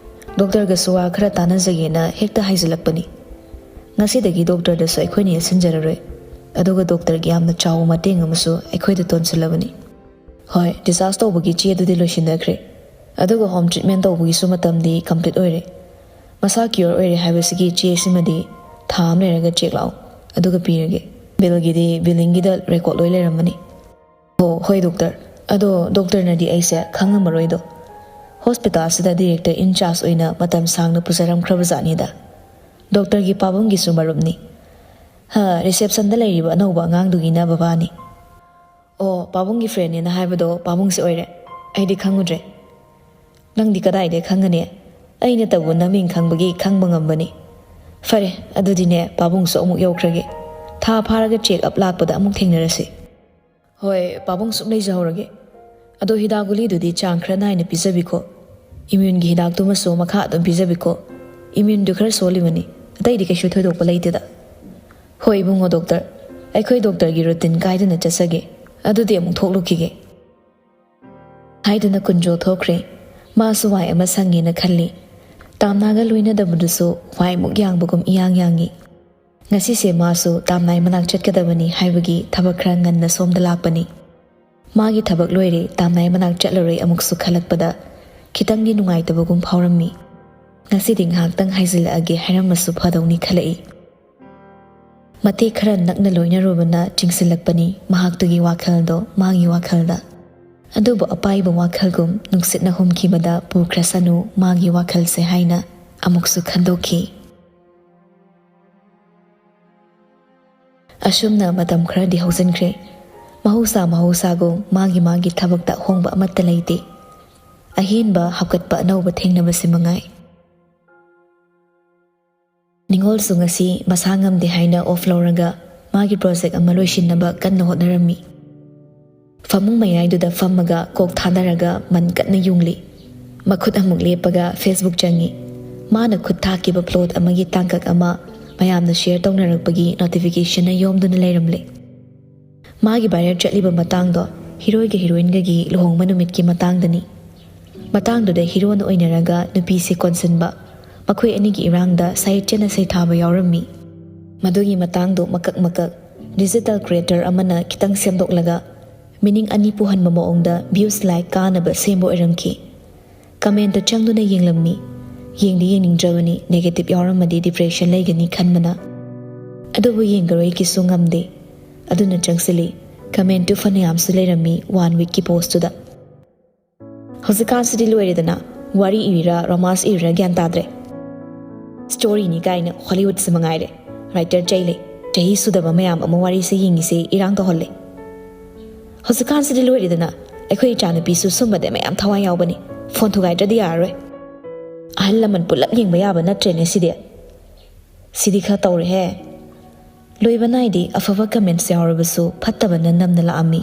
ꯗꯣꯛꯇꯔꯒꯁꯨ ꯋꯥ ꯈꯔ ꯇꯥꯟꯅꯖꯒꯦꯅ ꯍꯦꯛꯇ ꯍꯥꯏꯖꯤꯜꯂꯛꯄꯅꯤ꯫ ꯉꯁꯤꯗꯒꯤ ꯗꯣꯛꯇꯔꯗꯁꯨ ꯑꯩꯈꯣꯏꯅ ꯌꯦꯠꯁꯤꯟꯖꯔꯔꯣꯏ꯫ ꯑꯗꯨꯒ ꯗꯣꯛꯇꯔꯒꯤ ꯌꯥꯝꯅ ꯆꯥꯎꯕ ꯃꯇꯦꯡ ꯑꯃꯁꯨ ꯑꯩꯈꯣꯏꯗ ꯇꯣꯟꯁꯤꯜꯂꯕꯅꯤ꯫ ꯍꯣꯏ, ꯗꯤꯁꯆꯥꯔꯖ ꯇꯧꯕꯒꯤ ꯆꯦ ꯑꯗꯨꯗꯤ ꯂꯣꯏꯁꯤꯟꯅꯈ꯭ꯔꯦ꯫ ꯑꯗꯨꯒ ꯍꯣꯝ ꯇ꯭ꯔꯤꯠꯃꯦꯟ ꯇꯧꯕꯒꯤꯁꯨ ꯃꯇꯝꯗꯤ ꯀꯝꯄ꯭ꯂꯤꯠ ꯑꯣꯏꯔꯦ꯫ ꯃꯁꯥ ꯀ꯭ꯌꯣꯔ ꯑꯣꯏꯔꯦ ꯍꯥꯏꯕꯁꯤꯒꯤ ꯆꯦꯁꯤꯃꯗꯤ ꯊꯥ ꯑꯃ ꯂꯩꯔꯒ ꯆꯦꯛ ꯂꯥꯛꯑꯣ, ꯑꯗꯨꯒ ꯄꯤꯔꯒꯦ꯫ ꯕꯤꯜꯒꯤꯗꯤ ꯕꯤꯂꯤꯡꯒꯤꯗ ꯔꯦꯀꯣꯔꯗ ꯂꯣꯏ ꯂꯩꯔꯝꯃꯅꯤ꯫ ꯑꯣ ꯍꯣꯏ ꯗꯣꯛꯇꯔ, ꯑꯗꯣ ꯗꯣꯛꯇꯔꯅꯗꯤ ꯑꯩꯁꯦ ꯈꯪꯉꯝꯃꯔꯣꯏꯗꯣ꯫ ꯍꯣꯁꯄꯤꯇꯥꯜꯁꯤꯗ ꯗꯤꯔꯦꯛꯇꯔ ꯏꯟ ꯆꯥꯔꯖ ꯑꯣꯏꯅ ꯃꯇꯝ ꯁꯥꯡꯅ ꯄꯨꯖꯔꯝꯈ꯭ꯔꯕ ꯖꯥꯠꯅꯤꯗ꯫ ꯗꯣꯛꯇꯔꯒꯤ ꯄꯥꯕꯨꯡꯒꯤꯁꯨ ꯃꯔꯨꯞꯅꯤ꯫ ꯍꯥ, ꯔꯤꯁꯦꯞꯁꯟꯗ ꯂꯩꯔꯤꯕ ꯑꯅꯧꯕ ꯑꯉꯥꯡꯗꯨꯒꯤꯅ ꯕꯕꯥꯅꯤ꯫ ꯑꯣ, ꯄꯥꯕꯨꯡꯒꯤ ꯐ꯭ꯔꯦꯟꯅꯦꯅ ꯍꯥꯏꯕꯗꯣ ꯄꯥꯕꯨꯡꯁꯦ ꯑꯣꯏꯔꯦ꯫ ꯑꯩꯗꯤ ꯈꯪꯉꯨꯗ꯭ꯔꯦ꯫ ꯅꯪꯗꯤ ꯀꯗꯥꯏꯗꯩ ꯈꯪꯒꯅꯤ? ꯑꯩꯅꯇꯕꯨ ꯅꯃꯤꯡ ꯈꯪꯕꯒꯤ ꯈꯪꯕ ꯉꯝꯕꯅꯤ꯫ ꯐꯔꯦ, ꯑꯗꯨꯗꯤꯅꯦ, ꯄꯥꯕꯨꯡꯁꯨ ꯑꯃꯨꯛ ꯌꯧꯈ꯭ꯔꯒꯦ꯫ ꯊꯥ ꯐꯥꯔꯒ ꯆꯦꯛ ꯑꯞ ꯂꯥꯛꯄꯗ ꯑꯃꯨꯛ ꯊꯦꯡꯅꯔꯁꯤ꯫ ꯍꯣꯏ, ꯄꯥꯕꯨꯡ ꯁꯨꯝ ꯂꯩꯖꯍꯧꯔꯒꯦ꯫ ꯑꯗꯣ ꯍꯤꯗꯥꯛ ꯒꯨꯂꯤꯗꯨꯗꯤ ꯆꯥꯡ ꯈꯔ ꯅꯥꯏꯅ ꯄꯤꯖꯕꯤꯈꯣ꯫ ꯏꯃ꯭ꯌꯨꯟꯒꯤ ꯍꯤꯗꯥꯛꯇꯨꯃꯁꯨ ꯃꯈꯥ ꯑꯗꯨꯝ ꯄꯤꯖꯕꯤꯈꯣ꯫ ꯏꯃ꯭ꯌꯨꯟꯗꯨ ꯈꯔ ꯁꯣꯜꯂꯤꯕꯅꯤ, ꯑꯇꯩꯗꯤ ꯀꯩꯁꯨ ꯊꯣꯏꯗꯣꯛꯄ ꯂꯩꯇꯦꯗ꯫ ꯍꯣꯏ ꯏꯕꯨꯡꯉꯣ ꯗꯣꯛꯇꯔ, ꯑꯩꯈꯣꯏ ꯗꯣꯛꯇꯔꯒꯤ ꯔꯨꯇꯤꯟ ꯀꯥꯏꯗꯅ ꯆꯠꯆꯒꯦ꯫ ꯑꯗꯨꯗꯤ ꯑꯃꯨꯛ ꯊꯣꯛꯂꯨꯈꯤꯒꯦ꯫ ꯍꯥꯏꯗꯨꯅ ꯀꯨꯟꯖꯣ ꯊꯣꯛꯈ꯭ꯔꯦ꯫ ꯃꯥꯁꯨ ꯋꯥꯏ ꯑꯃ ꯁꯪꯉꯦꯅ ꯈꯜꯂꯤ꯫ ꯇꯥꯝꯅꯥꯒ ꯂꯣꯏꯅꯗꯕꯗꯨꯁꯨ ꯋꯥꯏꯃꯨꯛ ꯌꯥꯡꯕꯒꯨꯝ ꯏꯌꯥꯡ ꯌꯥꯡꯉꯤ꯫ ꯉꯁꯤꯁꯦ ꯃꯥꯁꯨ ꯇꯥꯝꯅꯥꯏ ꯃꯅꯥꯛ ꯆꯠꯀꯗꯕꯅꯤ ꯍꯥꯏꯕꯒꯤ ꯊꯕꯛ ꯈꯔ ꯉꯟꯅ ꯁꯣꯝꯗ ꯂꯥꯛꯄꯅꯤ꯫ ꯃꯥꯒꯤ ꯊꯕꯛ ꯂꯣꯏꯔꯦ, ꯇꯥꯝꯅꯥꯏ ꯃꯅꯥꯛ ꯆꯠꯂꯔꯣꯏ ꯑꯃꯨꯛꯁꯨ ꯈꯜꯂꯛꯄꯗ ꯈꯤꯇꯪꯗꯤ ꯅꯨꯡꯉꯥꯏꯇꯕꯒꯨꯝ ꯐꯥꯎꯔꯝꯃꯤ꯫ ꯉꯁꯤꯗꯤ ꯉꯥꯏꯍꯥꯛꯇꯪ ꯍꯥꯏꯖꯤꯜꯂꯛꯑꯒꯦ ꯍꯥꯏꯔꯝꯃꯁꯨ ꯐꯗꯧꯅꯤ ꯈꯜꯂꯛꯏ꯫ ꯃꯇꯦꯛ ꯈꯔ ꯅꯛꯅ ꯂꯣꯏꯅꯔꯨꯕꯅ ꯆꯤꯡꯁꯤꯜꯂꯛꯄꯅꯤ ꯃꯍꯥꯛꯇꯨꯒꯤ ꯋꯥꯈꯜꯗꯣ ꯃꯥꯒꯤ ꯋꯥꯈꯜꯗ꯫ ꯑꯗꯨꯕꯨ ꯑꯄꯥꯏꯕ ꯋꯥꯈꯜꯒꯨꯝ ꯅꯨꯡꯁꯤꯠꯅ ꯍꯨꯝꯈꯤꯕꯗ ꯄꯨꯈ꯭ꯔꯁꯅꯨ ꯃꯥꯒꯤ ꯋꯥꯈꯜꯁꯦ ꯍꯥꯏꯅ ꯑꯃꯨꯛꯁꯨ ꯈꯟꯗꯣꯛꯈꯤ꯫ ꯑꯁꯨꯝꯅ ꯃꯇꯝ ꯈꯔꯗꯤ ꯍꯧꯖꯤꯟꯈ꯭ꯔꯦ꯫ ꯃꯍꯧꯁꯥ ꯃꯍꯧꯁꯥꯒꯨꯝ ꯃꯥꯒꯤ ꯃꯥꯒꯤ ꯊꯕꯛꯇ ꯑꯍꯣꯡꯕ ꯑꯃꯠꯇ ꯂꯩꯇꯦ꯫ ꯑꯍꯦꯟꯕ ꯍꯥꯞꯀꯠꯄ ꯑꯅꯧꯕ ꯊꯦꯡꯅꯕꯁꯤ ꯃꯉꯥꯏ꯫ ꯅꯤꯉꯣꯜꯁꯨ ꯉꯁꯤ ꯃꯁꯥ ꯉꯝꯗꯦ ꯍꯥꯏꯅ ꯑꯣꯐ ꯂꯧꯔꯒ ꯃꯥꯒꯤ ꯄ꯭ꯔꯣꯖꯦꯛ ꯑꯃ ꯂꯣꯏꯁꯤꯟꯅꯕ ꯀꯟꯅ ꯍꯣꯠꯅꯔꯝꯃꯤ꯫ ꯐꯃꯨꯡ ꯃꯌꯥꯏꯗꯨꯗ ꯐꯝꯃꯒ ꯀꯣꯛ ꯊꯥꯗꯔꯒ ꯃꯟ ꯀꯟꯅ ꯌꯨꯡꯂꯤ꯫ ꯃꯈꯨꯠ ꯑꯃꯨꯛ ꯂꯦꯞꯄꯒ ꯐꯦꯁꯕꯨꯛ ꯆꯪꯉꯤ꯫ ꯃꯥꯅ ꯈꯨꯠ ꯊꯥꯈꯤꯕ ꯄ꯭ꯂꯣꯠ ꯑꯃꯒꯤ ꯇꯥꯡꯀꯛ ꯑꯃ ꯃꯌꯥꯝꯅ ꯁꯤꯌꯔ ꯇꯧꯅꯔꯛꯄꯒꯤ ꯅꯣꯇꯤꯐꯤꯀꯦꯁꯟꯅ ꯌꯣꯝꯗꯨꯅ ꯂꯩꯔꯝꯂꯦ꯫ ꯃꯥꯒꯤ ꯚꯥꯏꯔꯦꯜ ꯆꯠꯂꯤꯕ ꯃꯇꯥꯡꯗꯣ ꯍꯤꯔꯣꯏꯒ ꯍꯤꯔꯣꯏꯟꯒꯒꯤ ꯂꯨꯍꯣꯡꯕ ꯅꯨꯃꯤꯠꯀꯤ ꯃꯇꯥꯡꯗꯅꯤ꯫ ꯃꯇꯥꯡꯗꯨꯗ ꯍꯤꯔꯣꯅ ꯑꯣꯏꯅꯔꯒ ꯅꯨꯄꯤꯁꯦ ꯀꯣꯟꯁꯤꯟꯕ, ꯃꯈꯣꯏ ꯑꯅꯤꯒꯤ ꯏꯔꯥꯡꯗ ꯁꯥꯏꯠ ꯆꯦꯠꯅ ꯁꯩꯊꯥꯕ ꯌꯥꯎꯔꯝꯃꯤ꯫ ꯃꯗꯨꯒꯤ ꯃꯇꯥꯡꯗꯨ ꯃꯀꯛ ꯃꯀꯛ digital creator ꯑꯃꯅ ꯈꯤꯇꯪ ꯁꯦꯝꯗꯣꯛꯂꯒ meaning ꯑꯅꯤ ꯄꯨꯍꯟꯕ ꯃꯑꯣꯡꯗ views, like ꯀꯥꯅꯕ ꯁꯦꯝꯕ ꯑꯣꯏꯔꯝꯈꯤ꯫ Commentꯇ ꯆꯪꯗꯨꯅ ꯌꯦꯡꯂꯝꯃꯤ꯫ ꯌꯦꯡꯗꯤ ꯌꯦꯡꯅꯤꯡꯗ꯭ꯔꯕꯅꯤ, negative ꯌꯥꯎꯔꯝꯃꯗꯤ depression ꯂꯩꯒꯅꯤ ꯈꯟꯕꯅ꯫ ꯑꯗꯨꯕꯨ ꯌꯦꯡꯒꯔꯣꯏꯒꯦꯁꯨ ꯉꯝꯗꯦ꯫ ꯑꯗꯨꯅ ꯆꯪꯁꯤꯜꯂꯤ꯫ Commentꯇꯨ ꯐꯅꯌꯥꯝꯁꯨ ꯂꯩꯔꯝꯃꯤ one weekꯀꯤ postꯇꯨꯗ꯫ "ꯍꯧꯖꯤꯛꯀꯥꯟꯁꯤꯗꯤ ꯂꯣꯏꯔꯦꯗꯅ, ꯋꯥꯔꯤ ꯏꯔꯤꯔꯥ romance ꯏꯔꯤꯔꯥ ꯒ꯭ꯌꯥꯟ ꯇꯥꯗ꯭ꯔꯦ꯫ Storyꯅꯤ ꯀꯥꯏꯅ Hollywoodꯁꯤ ꯃꯉꯥꯏꯔꯦ꯫ Writer ꯆꯩ ꯂꯩ, ꯆꯍꯤ ꯁꯨꯗꯕ ꯃꯌꯥꯝ ꯑꯃ ꯋꯥꯔꯤꯁꯦ ꯌꯦꯡꯉꯤꯁꯦ ꯏꯔꯥꯡ ꯇꯧꯍꯜꯂꯦ꯫ ꯍꯧꯖꯤꯛꯀꯥꯟꯁꯤꯗꯤ ꯂꯣꯏꯔꯦꯗꯅ, ꯑꯩꯈꯣꯏ ꯏꯆꯥꯅꯨꯄꯤꯁꯨ ꯁꯨꯝꯕꯗ ꯃꯌꯥꯝ ꯊꯋꯥꯏ ꯌꯥꯎꯕꯅꯤ꯫ Phone ꯊꯨꯒꯥꯏꯗ꯭ꯔꯗꯤ ꯌꯥꯔꯔꯣꯏ꯫ ꯑꯍꯜ ꯂꯃꯟ ꯄꯨꯂꯞ ꯌꯦꯡꯕ ꯌꯥꯕ ꯅꯠꯇ꯭ꯔꯦꯅꯦ ꯁꯤꯗꯤ꯫ ꯁꯤꯗꯤ ꯈꯔ ꯇꯧꯔꯦꯍꯦ"꯫ ꯂꯣꯏꯕ ꯅꯥꯏꯗꯦ꯫ ꯑꯐꯕ comments ꯌꯥꯎꯔꯕꯁꯨ ꯐꯠꯇꯕꯅ ꯅꯝꯅ ꯂꯥꯛꯑꯝꯃꯤ꯫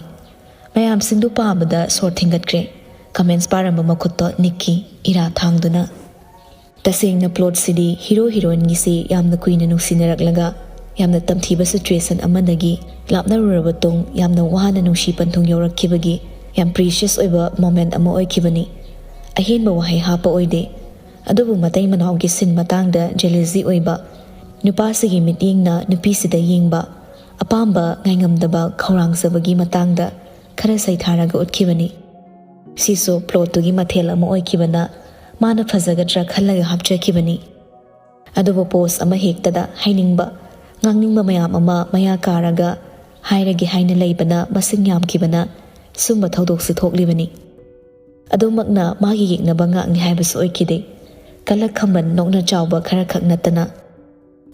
ꯃꯌꯥꯝꯁꯤꯡꯗꯨ ꯄꯥꯕꯗ ꯁꯣꯔ ꯊꯤꯡꯒꯠꯈ꯭ꯔꯦ꯫ Comments ꯄꯥꯔꯝꯕ ꯃꯈꯨꯠꯇꯣ ꯅꯤꯛꯈꯤ, era ꯊꯥꯡꯗꯨꯅ꯫ ꯇꯁꯦꯡꯅ plotꯁꯤꯗꯤ hero heroineꯒꯤꯁꯤ ꯌꯥꯝꯅ ꯀꯨꯏꯅ ꯅꯨꯡꯁꯤꯅꯔꯛꯂꯒ ꯌꯥꯝꯅ ꯇꯝꯊꯤꯕ situation ꯑꯃꯗꯒꯤ ꯂꯥꯞꯅꯔꯨꯔꯕ ꯇꯨꯡ ꯌꯥꯝꯅ ꯋꯥꯅ ꯅꯨꯡꯁꯤ ꯄꯟꯊꯨꯡ ꯌꯧꯔꯛꯈꯤꯕꯒꯤ ꯌꯥꯝ precious ꯑꯣꯏꯕ moment ꯑꯃ ꯑꯣꯏꯈꯤꯕꯅꯤ꯫ ꯑꯍꯦꯟꯕ ꯋꯥꯍꯩ ꯍꯥꯞꯄ ꯑꯣꯏꯗꯦ꯫ ꯑꯗꯨꯕꯨ ꯃꯇꯩ ꯃꯅꯥꯎꯒꯤ scene ꯃꯇꯥꯡꯗ jealousy ꯑꯣꯏꯕ, ꯅꯨꯄꯥꯁꯤꯒꯤ ꯃꯤꯠꯌꯦꯡꯅ ꯅꯨꯄꯤꯁꯤꯗ ꯌꯦꯡꯕ, ꯑꯄꯥꯝꯕ ꯉꯥꯏꯉꯝꯗꯕ ꯈꯧꯔꯥꯡꯖꯕꯒꯤ ꯃꯇꯥꯡꯗ ꯈꯔ ꯁꯩꯊꯥꯔꯒ ꯎꯠꯈꯤꯕꯅꯤ꯫ ꯁꯤꯁꯨ plotꯇꯨꯒꯤ ꯃꯊꯦꯜ ꯑꯃ ꯑꯣꯏꯈꯤꯕꯅ ꯃꯥꯅ ꯐꯖꯒꯗ꯭ꯔꯥ ꯈꯜꯂꯒ ꯍꯥꯞꯆꯈꯤꯕꯅꯤ꯫ ꯑꯗꯨꯕꯨ post ꯑꯃ ꯍꯦꯛꯇꯗ ꯍꯥꯏꯅꯤꯡꯕ, ꯉꯥꯡꯅꯤꯡꯕ ꯃꯌꯥꯝ ꯑꯃ ꯃꯌꯥ ꯀꯥꯔꯒ ꯍꯥꯏꯔꯒꯦ ꯍꯥꯏꯅ ꯂꯩꯕꯅ ꯃꯁꯤꯡ ꯌꯥꯝꯈꯤꯕꯅ ꯁꯨꯝꯕ ꯊꯧꯗꯣꯛꯁꯤ ꯊꯣꯛꯂꯤꯕꯅꯤ꯫ ꯑꯗꯨꯃꯛꯅ ꯃꯥꯒꯤ ꯌꯦꯛꯅꯕ ꯉꯥꯛꯅꯤ ꯍꯥꯏꯕꯁꯨ ꯑꯣꯏꯈꯤꯗꯦ꯫ ꯀꯂꯛ ꯈꯝꯕꯟ ꯅꯣꯛꯅ ꯆꯥꯎꯕ ꯈꯔꯈꯛ ꯅꯠꯇꯅ꯫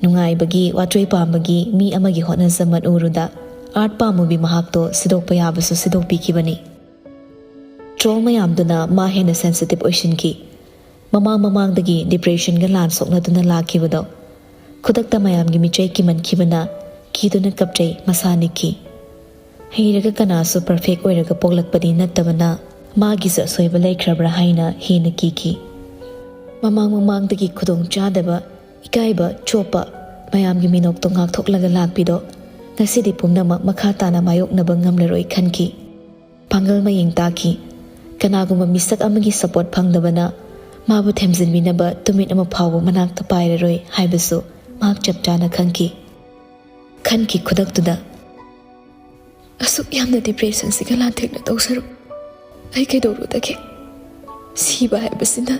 ꯅꯨꯡꯉꯥꯏꯕꯒꯤ, ꯋꯥꯇ꯭ꯔꯣꯏ ꯄꯥꯝꯕꯒꯤ ꯃꯤ ꯑꯃꯒꯤ ꯍꯣꯠꯅꯖꯃꯟ ꯎꯔꯨꯗ art ꯄꯥꯝꯃꯨꯕꯤ ꯃꯍꯥꯛꯇꯣ ꯁꯤꯗꯣꯛꯄ ꯌꯥꯕꯁꯨ ꯁꯤꯗꯣꯛꯄꯤꯈꯤꯕꯅꯤ꯫ Troll ꯃꯌꯥꯝꯗꯨꯅ ꯃꯥ ꯍꯦꯟꯅ sensitive ꯑꯣꯏꯁꯤꯟꯈꯤ꯫ ꯃꯃꯥꯡ ꯃꯃꯥꯡꯗꯒꯤ depressionꯒ ꯂꯥꯟ ꯁꯣꯛꯅꯗꯨꯅ ꯂꯥꯛꯈꯤꯕꯗꯣ꯫ ꯈꯨꯗꯛꯇ ꯃꯌꯥꯝꯒꯤ ꯃꯤꯆꯩ ꯀꯤꯃꯟꯈꯤꯕꯅ ꯀꯤꯗꯨꯅ ꯀꯞꯆꯩ, ꯃꯁꯥ ꯅꯤꯛꯈꯤ꯫ ꯍꯩꯔꯒ ꯀꯅꯥꯁꯨ perfect ꯑꯣꯏꯔꯒ ꯄꯣꯛꯂꯛꯄꯗꯤ ꯅꯠꯇꯕꯅ ꯃꯥꯒꯤꯁꯨ ꯑꯁꯣꯏꯕ ꯂꯩꯈ꯭ꯔꯕ꯭ꯔꯥ ꯍꯥꯏꯅ ꯍꯦꯟꯅ ꯀꯤꯈꯤ꯫ ꯃꯃꯥꯡ ꯃꯃꯥꯡꯗꯒꯤ ꯈꯨꯗꯣꯡ ꯆꯥꯗꯕ, ꯏꯀꯥꯏꯕ, ꯆꯣꯞꯄ, ꯃꯌꯥꯝꯒꯤ ꯃꯤꯅꯣꯛꯇꯣ ꯉꯥꯛꯊꯣꯛꯂꯒ ꯂꯥꯛꯄꯤꯗꯣ ꯉꯁꯤꯗꯤ ꯄꯨꯝꯅꯃꯛ ꯃꯈꯥ ꯇꯥꯅ ꯃꯥꯌꯣꯛꯅꯕ ꯉꯝꯂꯔꯣꯏ ꯈꯟꯈꯤ꯫ ꯄꯥꯡꯒꯜ ꯃꯌꯦꯡ ꯇꯥꯈꯤ꯫ ꯀꯅꯥꯒꯨꯝꯕ ꯃꯤꯁꯛ ꯑꯃꯒꯤ support ꯐꯪꯗꯕꯅ ꯃꯥꯕꯨ ꯊꯦꯝꯖꯤꯟꯕꯤꯅꯕ ꯇꯨꯃꯤꯠ ꯑꯃ ꯐꯥꯎꯕ ꯃꯅꯥꯛꯇ ꯄꯥꯏꯔꯔꯣꯏ ꯍꯥꯏꯕꯁꯨ ꯃꯍꯥꯛ ꯆꯞ ꯆꯥꯅ ꯈꯪꯈꯤ꯫ ꯈꯟꯈꯤ ꯈꯨꯗꯛꯇꯨꯗ꯫ "ꯑꯁꯨꯛ ꯌꯥꯝꯅ ꯗꯤꯄ꯭ꯔꯦꯁꯟꯁꯤꯒ ꯂꯥꯟꯊꯦꯡꯅꯗꯧ ꯁꯔꯨꯛ ꯑꯩ ꯀꯩꯗꯧꯔꯨꯗꯒꯦ? ꯁꯤꯕ ꯍꯥꯏꯕꯁꯤꯅ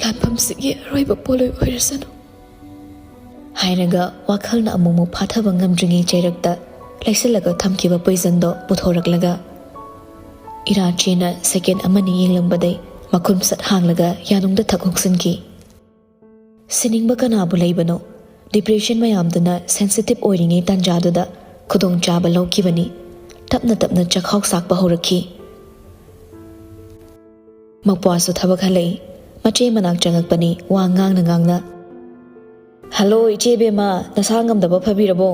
ꯂꯥꯟꯐꯝꯁꯤꯒꯤ ꯑꯔꯣꯏꯕ ꯄꯣꯠꯂꯣꯏ ꯑꯣꯏꯔꯁꯅꯨ" ꯍꯥꯏꯔꯒ ꯋꯥꯈꯜꯅ ꯑꯃꯨꯛꯃꯨꯛ ꯐꯥꯊꯕ ꯉꯝꯗ꯭ꯔꯤꯉꯩ ꯆꯩꯔꯛꯇ ꯂꯩꯁꯤꯜꯂꯒ ꯊꯝꯈꯤꯕ ꯄꯣꯏꯖꯟꯗꯣ ꯄꯨꯊꯣꯔꯛꯂꯒ ꯏꯔꯥ ꯆꯦꯅ ꯁꯦꯀꯦꯟ ꯑꯃꯅꯤ ꯌꯦꯡꯂꯝꯕꯗꯩ ꯃꯈꯨꯝ ꯁꯠ ꯍꯥꯡꯂꯒ ꯌꯥꯅꯨꯡꯗ ꯊꯛ ꯍꯨꯛꯆꯤꯟꯈꯤ꯫ ꯁꯤꯅꯤꯡꯕ ꯀꯅꯥꯕꯨ ꯂꯩꯕꯅꯣ? ꯗꯤꯄ꯭ꯔꯦꯁꯟ ꯃꯌꯥꯝꯗꯨꯅ ꯁꯦꯟꯁꯤꯇꯤꯞ ꯑꯣꯏꯔꯤꯉꯩ ꯇꯥꯟꯖꯥꯗꯨꯗ ꯈꯨꯗꯣꯡꯆꯥꯕ ꯂꯧꯈꯤꯕꯅꯤ꯫ ꯇꯞꯅ ꯇꯞꯅ ꯆꯈꯥꯎ ꯁꯥꯛꯄ ꯍꯧꯔꯛꯈꯤ꯫ ꯃꯄ꯭ꯋꯥꯁꯨ ꯊꯕꯛ ꯍꯜꯂꯛꯏ꯫ ꯃꯆꯦ ꯃꯅꯥꯛ ꯆꯪꯉꯛꯄꯅꯤ, ꯋꯥ ꯉꯥꯡꯅ ꯉꯥꯡꯅ꯫ "ꯍꯜꯂꯣ, ꯏꯆꯦ ꯕꯦꯝꯃ, ꯅꯁꯥ ꯉꯝꯗꯕ ꯐꯕꯤꯔꯕꯣ?"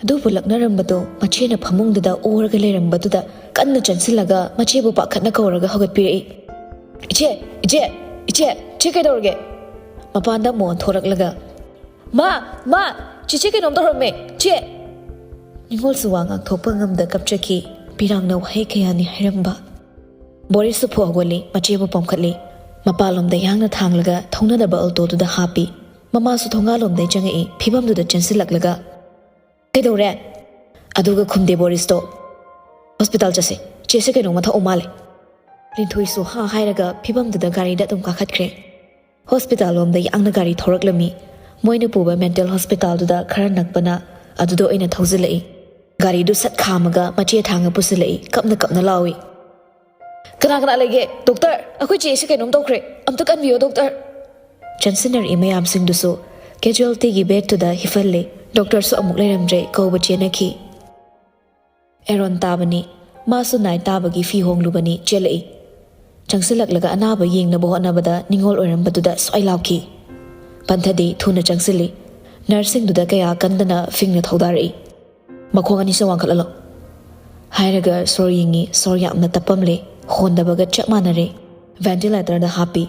ꯑꯗꯨꯕꯨ ꯂꯛꯅꯔꯝꯕꯗꯣ ꯃꯆꯦꯅ ꯐꯃꯨꯡꯗꯨꯗ ꯑꯣꯔꯒ ꯂꯩꯔꯝꯕꯗꯨꯗ ꯀꯟꯅ ꯆꯪꯁꯤꯜꯂꯒ ꯃꯆꯦꯕꯨ ꯄꯥꯈꯠꯅ ꯀꯧꯔꯒ ꯍꯧꯒꯠꯄꯤꯔꯛꯏ꯫ "ꯏꯆꯦ, ꯏꯆꯦ, ꯏꯆꯦ, ꯏꯆꯦ ꯀꯩꯗꯧꯔꯒꯦ?" ꯃꯄꯥꯟꯗ ꯑꯃꯨꯛ ꯑꯣꯟꯊꯣꯔꯛꯂꯒ, "ꯃꯥ, ꯃꯥ, ꯆꯤꯆꯦ ꯀꯩꯅꯣꯝ ꯇꯧꯔꯝꯃꯦ, ꯆꯦ!" ꯅꯤꯉꯣꯜꯁꯨ ꯋꯥ ꯉꯥꯡꯊꯣꯛꯄ ꯉꯝꯗ ꯀꯞꯆꯈꯤ꯫ ꯄꯤꯔꯥꯡꯅ ꯋꯥꯍꯩ ꯀꯌꯥꯅꯤ ꯍꯥꯏꯔꯝꯕ꯫ ꯕꯣꯔꯤꯁꯁꯨ ꯐꯨ ꯍꯧꯒꯠꯂꯤ, ꯃꯆꯦꯕꯨ ꯄꯣꯝꯈꯠꯂꯤ꯫ ꯃꯄꯥꯟꯂꯣꯝꯗ ꯌꯥꯡꯅ ꯊꯥꯡꯂꯒ ꯊꯧꯅꯗꯕ ꯑꯜꯇꯣꯗꯨꯗ ꯍꯥꯞꯄꯤ꯫ ꯃꯃꯥꯁꯨ ꯊꯣꯡꯒꯥꯜꯂꯣꯝꯗꯩ ꯆꯪꯉꯛꯏ, ꯐꯤꯕꯝꯗꯨꯗ ꯆꯦꯟꯁꯤꯜꯂꯛꯂꯒ, "ꯀꯩꯗꯧꯔꯦ?" ꯑꯗꯨꯒ ꯈꯨꯝꯗꯦ ꯕꯣꯔꯤꯁꯇꯣ꯫ "ꯍꯣꯁꯄꯤꯇꯥꯜ ꯆꯠꯁꯦ, ꯆꯦꯁꯦ ꯀꯩꯅꯣꯝꯃ ꯊꯛꯎ ꯃꯥꯜꯂꯦ"꯫ ꯂꯤꯟꯊꯣꯏꯁꯨ ꯍꯥ ꯍꯥꯏꯔꯒ ꯐꯤꯕꯝꯗꯨꯗ ꯒꯥꯔꯤꯗ ꯑꯗꯨꯝ ꯀꯥꯈꯠꯈ꯭ꯔꯦ꯫ ꯍꯣꯁꯄꯤꯇꯥꯜ ꯂꯣꯝꯗ ꯌꯥꯡꯅ ꯒꯥꯔꯤ ꯊꯧꯔꯛꯂꯝꯃꯤ꯫ ꯃꯣꯏꯅ ꯄꯨꯕ ꯃꯦꯟꯇꯦꯜ ꯍꯣꯁꯄꯤꯇꯥꯜꯗꯨꯗ ꯈꯔ ꯅꯛꯄꯅ ꯑꯗꯨꯗ ꯑꯣꯏꯅ ꯊꯧꯖꯤꯜꯂꯛꯏ꯫ ꯒꯥꯔꯤꯗꯨ ꯁꯠ ꯈꯥꯝꯃꯒ ꯃꯆꯦ ꯊꯥꯡꯉ ꯄꯨꯁꯤꯜꯂꯛꯏ, ꯀꯞꯅ ꯀꯞꯅ ꯂꯥꯎꯏ꯫ "ꯀꯅꯥ ꯀꯅꯥ ꯂꯩꯒꯦ? ꯗꯣꯛꯇꯔ, ꯑꯩꯈꯣꯏ ꯆꯦꯁꯦ ꯀꯩꯅꯣꯝ ꯇꯧꯈ꯭ꯔꯦ, ꯑꯝꯇ ꯀꯟꯕꯤꯌꯣ ꯗꯣꯛꯇꯔ"꯫ ꯆꯪꯁꯤꯟꯅꯔꯛꯏ ꯃꯌꯥꯝꯁꯤꯡꯗꯨꯁꯨ ꯀꯦꯖꯨꯋꯦꯜꯇꯤꯒꯤ ꯕꯦꯗꯇꯨꯗ ꯍꯤꯞꯍꯜꯂꯦ꯫ ꯗꯣꯛꯇꯔꯁꯨ ꯑꯃꯨꯛ ꯂꯩꯔꯝꯗ꯭ꯔꯦ, ꯀꯧꯕ ꯆꯦꯟꯅꯈꯤ꯫ ꯑꯦꯔꯣꯟ ꯇꯥꯕꯅꯤ꯫ ꯃꯥꯁꯨ ꯅꯥꯏꯠ ꯇꯥꯕꯒꯤ ꯐꯤ ꯍꯣꯡꯂꯨꯕꯅꯤ, ꯆꯦꯜꯂꯛꯏ꯫ ꯆꯪꯁꯤꯜꯂꯛꯂꯒ ꯑꯅꯥꯕ ꯌꯦꯡꯅꯕ ꯍꯣꯠꯅꯕꯗ ꯅꯤꯡꯉꯣꯜ ꯑꯣꯏꯔꯝꯕꯗꯨꯗ ꯁ꯭ꯋꯥꯏ ꯂꯥꯎꯈꯤ꯫ ꯄꯟꯊꯗꯤ ꯊꯨꯅ ꯆꯪꯁꯤꯜꯂꯤ꯫ ꯅꯔꯁꯁꯤꯡꯗꯨꯗ ꯀꯌꯥ ꯀꯟꯗꯅ ꯐꯤꯡꯅ ꯊꯧꯗꯥꯔꯛꯏ꯫ "ꯃꯈꯣꯡ ꯑꯅꯤꯁꯦ ꯋꯥꯡꯈꯠꯍꯜꯂꯣ" ꯍꯥꯏꯔꯒ ꯁꯣꯔ ꯌꯦꯡꯉꯤ꯫ ꯁꯣꯔ ꯌꯥꯝꯅ ꯇꯞꯄꯝꯂꯦ꯫ ꯍꯣꯟꯗꯕꯒ ꯆꯞ ꯃꯥꯟꯅꯔꯦ꯫ ꯚꯦꯟꯇꯤꯂꯦꯇꯔꯗ ꯍꯥꯞꯄꯤ꯫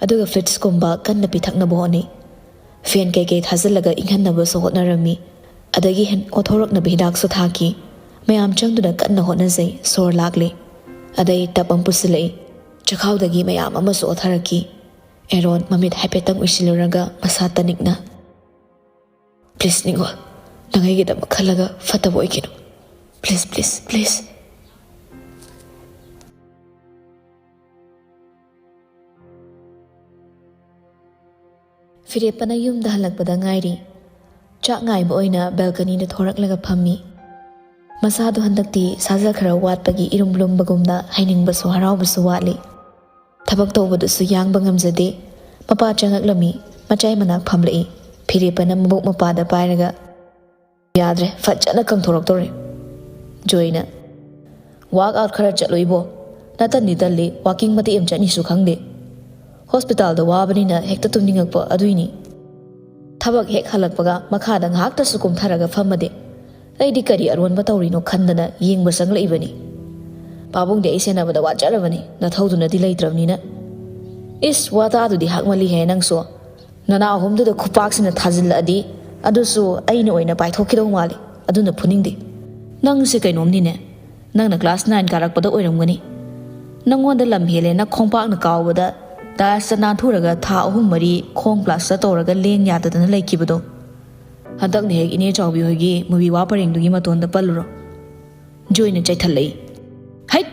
ꯑꯗꯨꯒ ꯐ꯭ꯂꯨꯏꯗꯁꯀꯨꯝꯕ ꯀꯟꯅ ꯄꯤꯊꯛꯅꯕ ꯍꯣꯠꯅꯩ꯫ ꯐꯦꯟ ꯀꯩꯀꯩ ꯊꯥꯖꯤꯜꯂꯒ ꯏꯪꯍꯟꯅꯕꯁꯨ ꯍꯣꯠꯅꯔꯝꯃꯤ꯫ ꯑꯗꯒꯤ ꯍꯦꯟ-, ꯑꯣꯊꯣꯔꯛꯅꯕ ꯍꯤꯗꯥꯛꯁꯨ ꯊꯥꯈꯤ꯫ ꯃꯌꯥꯝ ꯆꯪꯗꯨꯅ ꯀꯟꯅ ꯍꯣꯠꯅꯖꯩ꯫ ꯁꯣꯔ ꯂꯥꯛꯂꯦ꯫ ꯑꯗꯩ ꯇꯞ ꯑꯃ ꯄꯨꯁꯤꯜꯂꯛꯏ꯫ ꯆꯈꯥꯎꯗꯒꯤ ꯃꯌꯥꯝ ꯑꯃꯁꯨ ꯑꯣꯊꯔꯛꯈꯤ꯫ ꯑꯦꯔꯣꯟ ꯃꯃꯤꯠ ꯍꯥꯏꯐꯦꯠꯇꯪ ꯎꯏꯁꯤꯜꯂꯨꯔꯒ ꯃꯁꯥ ꯇꯅꯤꯛꯅ, "ꯄ꯭ꯂꯤꯖ ꯅꯤꯡꯉꯣꯜ, ꯅꯪ ꯑꯩꯒꯤꯗꯃꯛ ꯈꯜꯂꯒ ꯐꯠꯇꯕ ꯑꯣꯏꯒꯅꯨ꯫ Please, please, please. ꯐꯤꯔꯦꯞꯄꯅ ꯌꯨꯝꯗ ꯍꯜꯂꯛꯄꯗ ꯉꯥꯏꯔꯤ꯫ ꯆꯥꯛ ꯉꯥꯏꯕ ꯑꯣꯏꯅ ꯕꯦꯜꯀꯅꯤꯗ ꯊꯣꯔꯛꯂꯒ ꯐꯝꯃꯤ꯫ ꯃꯁꯥꯗꯣ ꯍꯟꯗꯛꯇꯤ ꯁꯥꯖ ꯈꯔ ꯋꯥꯠꯄꯒꯤ ꯏꯔꯨꯝ ꯂꯨꯝꯕꯒꯨꯝꯅ ꯍꯥꯏꯅꯤꯡꯕꯁꯨ ꯍꯔꯥꯎꯕꯁꯨ ꯋꯥꯠꯂꯤ꯫ ꯊꯕꯛ ꯇꯧꯕꯗꯨꯁꯨ ꯌꯥꯡꯕ ꯉꯝꯖꯗꯦ꯫ ꯃꯄꯥ ꯆꯪꯉꯛꯂꯝꯃꯤ꯫ ꯃꯆꯥꯏ ꯃꯅꯥꯛ ꯐꯝꯂꯛꯏ꯫ ꯐꯤꯔꯦꯞꯄꯅ ꯃꯕꯨꯛ ꯃꯄꯥꯗ ꯄꯥꯏꯔꯒ, "ꯌꯥꯗ꯭ꯔꯦ, ꯐꯖꯅ ꯀꯪꯊꯣꯔꯛꯇꯧꯔꯦ꯫" ꯖꯣꯏꯅ, "ꯋꯥꯛ ꯑꯥꯎꯠ ꯈꯔ ꯆꯠꯂꯨ ꯏꯕꯣ꯫ ꯅꯇꯟꯗꯤ ꯇꯜꯂꯤ, ꯋꯥꯀꯤꯡ ꯃꯇꯦꯛ ꯑꯃ ꯆꯠꯅꯤꯁꯨ ꯈꯪꯗꯦ꯫ ꯍꯣꯁꯄꯤꯇꯥꯜꯗ ꯋꯥꯕꯅꯤꯅ ꯍꯦꯛꯇ ꯇꯨꯝꯅꯤꯡꯉꯛꯄ ꯑꯗꯨꯏꯅꯤ꯫ ꯊꯕꯛ ꯍꯦꯛ ꯍꯜꯂꯛꯄꯒ ꯃꯈꯥꯗ ꯉꯥꯏꯍꯥꯛꯇꯁꯨ ꯀꯨꯝꯊꯔꯒ ꯐꯝꯃꯗꯤ ꯑꯩꯗꯤ ꯀꯔꯤ ꯑꯔꯣꯟꯕ ꯇꯧꯔꯤꯅꯣ ꯈꯟꯗꯅ ꯌꯦꯡꯕ ꯆꯪꯂꯛꯏꯕꯅꯤ꯫ ꯄꯥꯕꯨꯡꯗꯤ ꯑꯩ ꯁꯦꯟꯅꯕꯗ ꯋꯥꯖꯔꯕꯅꯤ, ꯅꯊꯧꯗꯨꯅꯗꯤ ꯂꯩꯇ꯭ꯔꯕꯅꯤꯅ꯫" "ꯏꯁ, ꯋꯥꯇꯥꯗꯨꯗꯤ ꯍꯥꯛꯃꯜꯂꯤꯍꯦ ꯅꯪꯁꯨ꯫ ꯅꯅꯥ ꯑꯍꯨꯝꯗꯨꯗ ꯈꯨꯄꯥꯛꯁꯤꯅ ꯊꯥꯖꯤꯜꯂꯛꯑꯗꯤ ꯑꯗꯨꯁꯨ ꯑꯩꯅ ꯑꯣꯏꯅ ꯄꯥꯏꯊꯣꯛꯈꯤꯗꯧ ꯃꯥꯜꯂꯤ꯫ ꯑꯗꯨꯅ ꯐꯨꯅꯤꯡꯗꯦ꯫ ꯅꯪꯁꯦ ꯀꯩꯅꯣꯝꯅꯤꯅꯦ꯫ ꯅꯪꯅ ꯀ꯭ꯂꯥꯁ ꯅꯥꯏꯟ ꯀꯥꯔꯛꯄꯗ ꯑꯣꯏꯔꯝꯒꯅꯤ꯫ ꯅꯪꯉꯣꯟꯗ ꯂꯝ ꯍꯦꯜꯂꯦꯅ ꯈꯣꯡꯄꯥꯛꯅ ꯀꯥꯎꯕꯗ ꯇꯥꯏꯜꯁꯇ ꯅꯥꯟꯊꯨꯔꯒ ꯊꯥ ꯑꯍꯨꯝ ꯃꯔꯤ ꯈꯣꯡ ꯄ꯭ꯂꯥꯁꯇꯔ ꯇꯧꯔꯒ ꯂꯦꯡ ꯌꯥꯗꯗꯅ ꯂꯩꯈꯤꯕꯗꯣ꯫ ꯍꯟꯗꯛꯅ ꯍꯦꯛ ꯏꯅꯦ ꯆꯥꯎꯕꯤ ꯍꯣꯏꯒꯤ ꯃꯨꯕꯤ ꯋꯥ ꯄꯔꯦꯡꯗꯨꯒꯤ ꯃꯇꯣꯟꯗ ꯄꯜꯂꯨꯔꯣ꯫" ꯖꯣꯏꯅ ꯆꯩꯊꯠꯂꯛꯏ꯫ "ꯍꯩꯠ!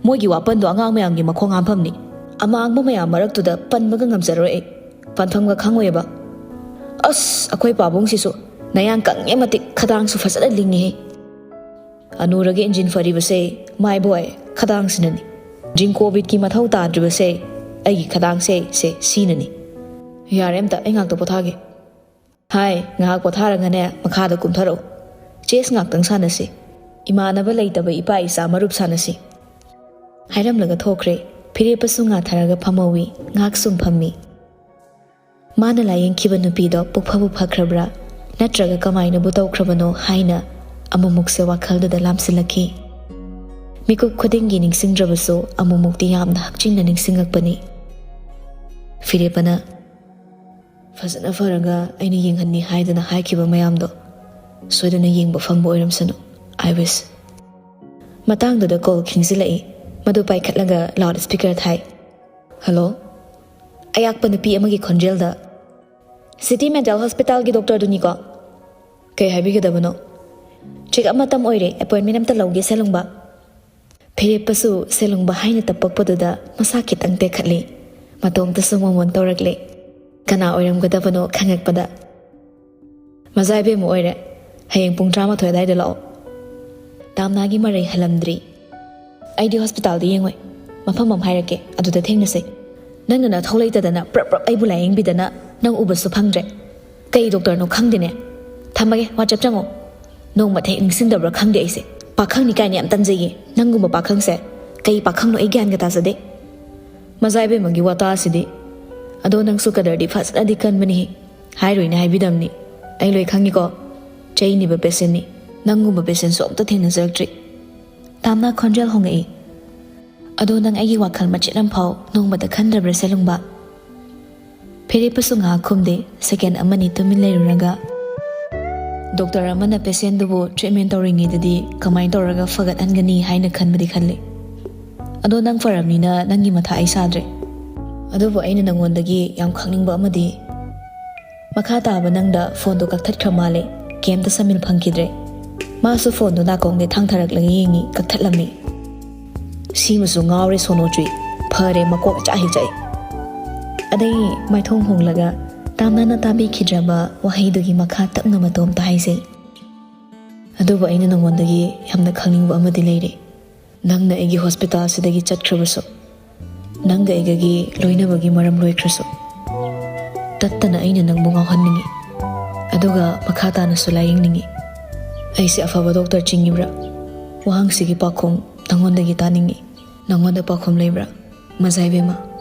ꯃꯣꯏꯒꯤ ꯋꯥꯄꯟꯗꯣ ꯑꯉꯥꯡ ꯃꯌꯥꯝꯒꯤ ꯃꯈꯣꯡ ꯍꯥꯝꯐꯝꯅꯤ꯫ ꯑꯃꯥꯡꯕ ꯃꯌꯥꯝ ꯃꯔꯛꯇꯨꯗ ꯄꯟꯕꯒ ꯉꯝꯖꯔꯣꯏ ꯑꯩ꯫ ꯄꯟꯐꯝꯒ ꯈꯪꯉꯣꯏꯑꯕ꯫ ꯑꯁ, ꯑꯩꯈꯣꯏ ꯄꯥꯕꯨꯡꯁꯤꯁꯨ ꯅꯌꯥꯡ ꯀꯪꯉꯦ ꯃꯇꯤꯛ ꯈꯗꯥꯡꯁꯨ ꯐꯖꯅ ꯂꯤꯡꯉꯦꯍꯦ꯫ ꯑꯅꯨꯔꯒꯤ ꯏꯟꯖꯤꯟ ꯐꯔꯤꯕꯁꯦ ꯃꯥꯏꯕꯣꯏ ꯈꯗꯥꯡꯁꯤꯅꯅꯤ꯫ ꯖꯤꯡꯀꯣꯕꯤꯠꯀꯤ ꯃꯊꯧ ꯇꯥꯗ꯭ꯔꯤꯕꯁꯦ ꯑꯩꯒꯤ ꯈꯗꯥꯡꯁꯦ ꯁꯦ ꯁꯤꯅꯅꯤ꯫" "ꯌꯥꯔꯦ, ꯑꯝꯇ ꯑꯩ ꯉꯥꯛꯇ ꯄꯣꯊꯥꯒꯦ꯫" "ꯍꯥꯏ, ꯉꯥꯏꯍꯥꯛ ꯄꯣꯊꯥꯔꯒꯅꯦ ꯃꯈꯥꯗ ꯀꯨꯝꯊꯔꯛꯎ꯫ ꯆꯦꯁ ꯉꯥꯛꯇꯪ ꯁꯥꯟꯅꯁꯤ꯫ ꯏꯃꯥꯟꯅꯕ ꯂꯩꯇꯕ ꯏꯄꯥ ꯏꯆꯥ ꯃꯔꯨꯞ ꯁꯥꯟꯅꯁꯤ꯫" ꯍꯥꯏꯔꯝꯂꯒ ꯊꯣꯛꯈ꯭ꯔꯦ꯫ ꯐꯤꯔꯦꯞꯄꯁꯨ ꯉꯥꯊꯔꯒ ꯐꯝꯍꯧꯋꯤ꯫ ꯉꯥꯏꯍꯥꯛ ꯁꯨꯝ ꯐꯝꯃꯤ꯫ ꯃꯥꯅ ꯂꯥꯌꯦꯡꯈꯤꯕ ꯅꯨꯄꯤꯗꯣ ꯄꯨꯛꯐꯕꯨ ꯐꯈ꯭ꯔꯕ꯭ꯔꯥ, ꯅꯠꯇ꯭ꯔꯒ ꯀꯃꯥꯏꯅꯕꯨ ꯇꯧꯈ꯭ꯔꯕꯅꯣ ꯍꯥꯏꯅ ꯑꯃꯨꯛꯃꯨꯛꯁꯦ ꯋꯥꯈꯜꯗꯨꯗ ꯂꯥꯝꯁꯤꯜꯂꯛꯈꯤ꯫ ꯃꯤꯀꯨꯞ ꯈꯨꯗꯤꯡꯒꯤ ꯅꯤꯡꯁꯤꯡꯗ꯭ꯔꯕꯁꯨ ꯑꯃꯨꯛꯃꯨꯛꯇꯤ ꯌꯥꯝꯅ ꯍꯛꯆꯤꯟꯅ ꯅꯤꯡꯁꯤꯡꯉꯛꯄꯅꯤ꯫ ꯐꯤꯔꯦꯞꯄꯅ ꯐꯖꯅ ꯐꯔꯒ ꯑꯩꯅ ꯌꯦꯡꯍꯟꯅꯤ ꯍꯥꯏꯗꯅ ꯍꯥꯏꯈꯤꯕ ꯃꯌꯥꯝꯗꯣ ꯁꯣꯏꯗꯅ ꯌꯦꯡꯕ ꯐꯪꯕ ꯑꯣꯏꯔꯝꯁꯅꯨ꯫ I wish꯫ ꯃꯇꯥꯡꯗꯨꯗ ꯀꯣꯜ ꯈꯤꯡꯖꯤꯜꯂꯛꯏ꯫ ꯃꯗꯨ ꯄꯥꯏꯈꯠꯂꯒ ꯂꯥꯎꯗ ꯁ꯭ꯄꯤꯀꯔ ꯊꯥꯏ꯫ "ꯍꯜꯂꯣ?" ꯑꯌꯥꯛꯄ ꯅꯨꯄꯤ ꯑꯃꯒꯤ ꯈꯣꯟꯖꯦꯜꯗ, "ꯁꯤꯇꯤ ꯃꯦꯟꯇꯦꯜ ꯍꯣꯁꯄꯤꯇꯥꯜꯒꯤ ꯗꯣꯛꯇꯔꯗꯨꯅꯤꯀꯣ?" ꯀꯩ ꯍꯥꯏꯕꯤꯒꯗꯕꯅꯣ? ꯆꯦꯛ ꯑꯃꯇꯪ ꯑꯣꯏꯔꯦ, ꯑꯦꯄꯣꯏꯟꯃꯦꯟ ꯑꯝꯇ ꯂꯧꯒꯦ ꯁꯦꯂꯨꯡꯕ꯫ ꯐꯤꯔꯦꯞꯄꯁꯨ ꯁꯦꯂꯨꯡꯕ ꯍꯥꯏꯅ ꯇꯞꯄꯛꯄꯗꯨꯗ ꯃꯁꯥ ꯈꯤꯇꯪ ꯇꯦꯛꯈꯠꯂꯤ꯫ ꯃꯇꯣꯝꯇꯁꯨ ꯃꯣꯃꯣꯟ ꯇꯧꯔꯛꯂꯦ꯫ ꯀꯅꯥ ꯑꯣꯏꯔꯝꯒꯗꯕꯅꯣ ꯈꯪꯉꯛꯄꯗ꯫ ꯃꯖꯥ ꯏꯕꯦꯝꯃ ꯑꯣꯏꯔꯦ꯫ ꯍꯌꯦꯡ ꯄꯨꯡ ꯇꯔꯥꯃꯥꯊꯣꯏ ꯑꯗꯥꯏꯗ ꯂꯥꯛꯑꯣ꯫ ꯇꯥꯝꯅꯥꯒꯤ ꯃꯔꯩ ꯍꯜꯂꯝꯗ꯭ꯔꯤ꯫ ꯑꯩꯗꯤ ꯍꯣꯁꯄꯤꯇꯥꯜꯗ ꯌꯦꯡꯉꯣꯏ꯫ ꯃꯐꯝ ꯑꯃ ꯍꯥꯏꯔꯛꯀꯦ, ꯑꯗꯨꯗ ꯊꯦꯡꯅꯁꯦ꯫ ꯅꯪꯅ ꯅꯊꯧ ꯂꯩꯇꯗꯅ ꯄ꯭ꯔꯞ ꯄ꯭ꯔꯞ ꯑꯩꯕꯨ ꯂꯥꯌꯦꯡꯕꯤꯗꯅ ꯅꯪ ꯎꯕꯁꯨ ꯐꯪꯗ꯭ꯔꯦ꯫ ꯀꯩ ꯗꯣꯛꯇꯔꯅꯣ ꯈꯪꯗꯦꯅꯦ꯫ ꯊꯝꯃꯒꯦ, WhatsApp ꯆꯪꯉꯣ꯫ ꯅꯣꯡꯃ ꯍꯦꯛ ꯅꯤꯡꯁꯤꯡꯗꯕ꯭ꯔꯥ ꯈꯪꯗꯦ ꯑꯩꯁꯦ꯫ ꯄꯥꯈꯪꯅꯤ ꯀꯥꯏꯅ ꯌꯥꯝ ꯇꯟꯖꯩꯌꯦ꯫ ꯅꯪꯒꯨꯝꯕ ꯄꯥꯈꯪꯁꯦ ꯀꯩ ꯄꯥꯈꯪꯅꯣ ꯑꯩ ꯒ꯭ꯌꯥꯟꯒ ꯇꯥꯖꯗꯦ꯫ ꯃꯖꯥ ꯏꯕꯦꯝꯃꯒꯤ ꯋꯥꯇꯥ ꯑꯁꯤꯗꯤ꯫ ꯑꯗꯣ ꯅꯪꯁꯨ ꯀꯗꯔꯗꯤ ꯐꯖꯅꯗꯤ ꯀꯟꯕꯅꯤꯍꯦ꯫ ꯍꯥꯏꯔꯣꯏꯅ ꯍꯥꯏꯕꯤꯗꯕꯅꯤ꯫ ꯑꯩ ꯂꯣꯏ ꯈꯪꯉꯤꯀꯣ꯫ ꯆꯩꯅꯤꯕ ꯄꯦꯁꯦꯟꯅꯤ꯫ ꯅꯪꯒꯨꯝꯕ ꯄꯦꯁꯦꯟꯁꯨ ꯑꯝꯇ ꯊꯦꯡꯅꯖꯔꯛꯇ꯭ꯔꯤ꯫ ꯇꯥꯝꯅꯥ ꯈꯣꯟꯖꯦꯜ ꯍꯣꯡꯉꯛꯏ꯫ ꯑꯗꯣ ꯅꯪ ꯑꯩꯒꯤ ꯋꯥꯈꯜ ꯃꯆꯦꯠ ꯑꯃꯐꯥꯎ ꯅꯣꯡꯃꯇ ꯈꯟꯗꯕ꯭ꯔꯥ ꯁꯦꯂꯨꯡꯕ? ꯐꯤꯔꯦꯞꯄꯁꯨ ꯉꯥꯏꯍꯥꯛ ꯈꯨꯝꯗꯦ, ꯁꯦꯀꯦꯟ ꯑꯃꯅꯤ ꯇꯨꯃꯤꯟ ꯂꯩꯔꯨꯔꯒ, ꯗꯣꯛꯇꯔ ꯑꯃꯅ ꯄꯦꯁꯦꯟꯗꯨꯕꯨ ꯇ꯭ꯔꯤꯠꯃꯦꯟ ꯇꯧꯔꯤꯉꯩꯗꯗꯤ ꯀꯃꯥꯏꯅ ꯇꯧꯔꯒ ꯐꯒꯠꯍꯟꯒꯅꯤ ꯍꯥꯏꯅ ꯈꯟꯕꯗꯤ ꯈꯜꯂꯤ꯫ ꯑꯗꯣ ꯅꯪ ꯐꯔꯕꯅꯤꯅ ꯅꯪꯒꯤ ꯃꯊꯥ ꯑꯩ ꯁꯥꯗ꯭ꯔꯦ꯫ ꯑꯗꯨꯕꯨ ꯑꯩꯅ ꯅꯪꯉꯣꯟꯗꯒꯤ ꯌꯥꯝ ꯈꯪꯅꯤꯡꯕ ꯑꯃꯗꯤ, ꯃꯈꯥ ꯇꯥꯕ ꯅꯪꯗ ꯐꯣꯟꯗꯣ ꯀꯛꯊꯠꯈ꯭ꯔ ꯃꯥꯜꯂꯦ꯫ ꯀꯩꯝꯇ ꯁꯃꯤꯜ ꯐꯪꯈꯤꯗ꯭ꯔꯦ꯫ ꯃꯥꯁꯨ ꯐꯣꯟꯗꯣ ꯅꯥꯀꯣꯡꯗꯩ ꯊꯥꯡꯊꯔꯛꯂꯒ ꯌꯦꯡꯉꯤ, ꯀꯛꯊꯠꯂꯝꯃꯤ꯫ ꯁꯤꯃꯁꯨ ꯉꯥꯎꯔꯦ ꯁꯣꯅꯣꯆꯨꯏ꯫ ꯐꯔꯦ, ꯃꯀꯣꯛ ꯏꯆꯥ ꯍꯦꯛ ꯆꯥꯛꯏ꯫ ꯑꯗꯩ ꯃꯥꯏꯊꯣꯡ ꯍꯣꯡꯂꯒ ꯇꯥꯝꯅꯥꯅ ꯇꯥꯕꯤꯈꯤꯗ꯭ꯔꯕ ꯋꯥꯍꯩꯗꯨꯒꯤ ꯃꯈꯥ ꯇꯞꯅ ꯃꯇꯣꯝꯇ ꯍꯥꯏꯖꯩ꯫ ꯑꯗꯨꯕꯨ ꯑꯩꯅ ꯅꯉꯣꯟꯗꯒꯤ ꯌꯥꯝꯅ ꯈꯪꯅꯤꯡꯕ ꯑꯃꯗꯤ ꯂꯩꯔꯦ꯫ ꯅꯪꯅ ꯑꯩꯒꯤ ꯍꯣꯁꯄꯤꯇꯥꯜꯁꯤꯗꯒꯤ ꯆꯠꯈ꯭ꯔꯕꯁꯨ, ꯅꯪꯒ ꯑꯩꯒꯒꯤ ꯂꯣꯏꯅꯕꯒꯤ ꯃꯔꯝ ꯂꯣꯏꯈ꯭ꯔꯁꯨ, ꯇꯠꯇꯅ ꯑꯩꯅ ꯅꯪꯕꯨ ꯉꯥꯎꯍꯟꯅꯤꯡꯉꯤ꯫ ꯑꯗꯨꯒ ꯃꯈꯥ ꯇꯥꯅꯁꯨ ꯂꯥꯌꯦꯡꯅꯤꯡꯉꯤ꯫ ꯑꯩꯁꯦ ꯑꯐꯕ ꯗꯣꯛꯇꯔ ꯆꯤꯡꯉꯤꯕ꯭ꯔꯥ? ꯋꯥꯍꯪꯁꯤꯒꯤ ꯄꯥꯎꯈꯨꯝ ꯅꯉꯣꯟꯗꯒꯤ ꯇꯥꯅꯤꯡꯉꯤ꯫ ꯅꯉꯣꯟꯗ ꯄꯥꯎꯈꯨꯝ ꯂꯩꯕ꯭ꯔꯥ, ꯃꯖꯥ ꯏꯕꯦꯝꯃ?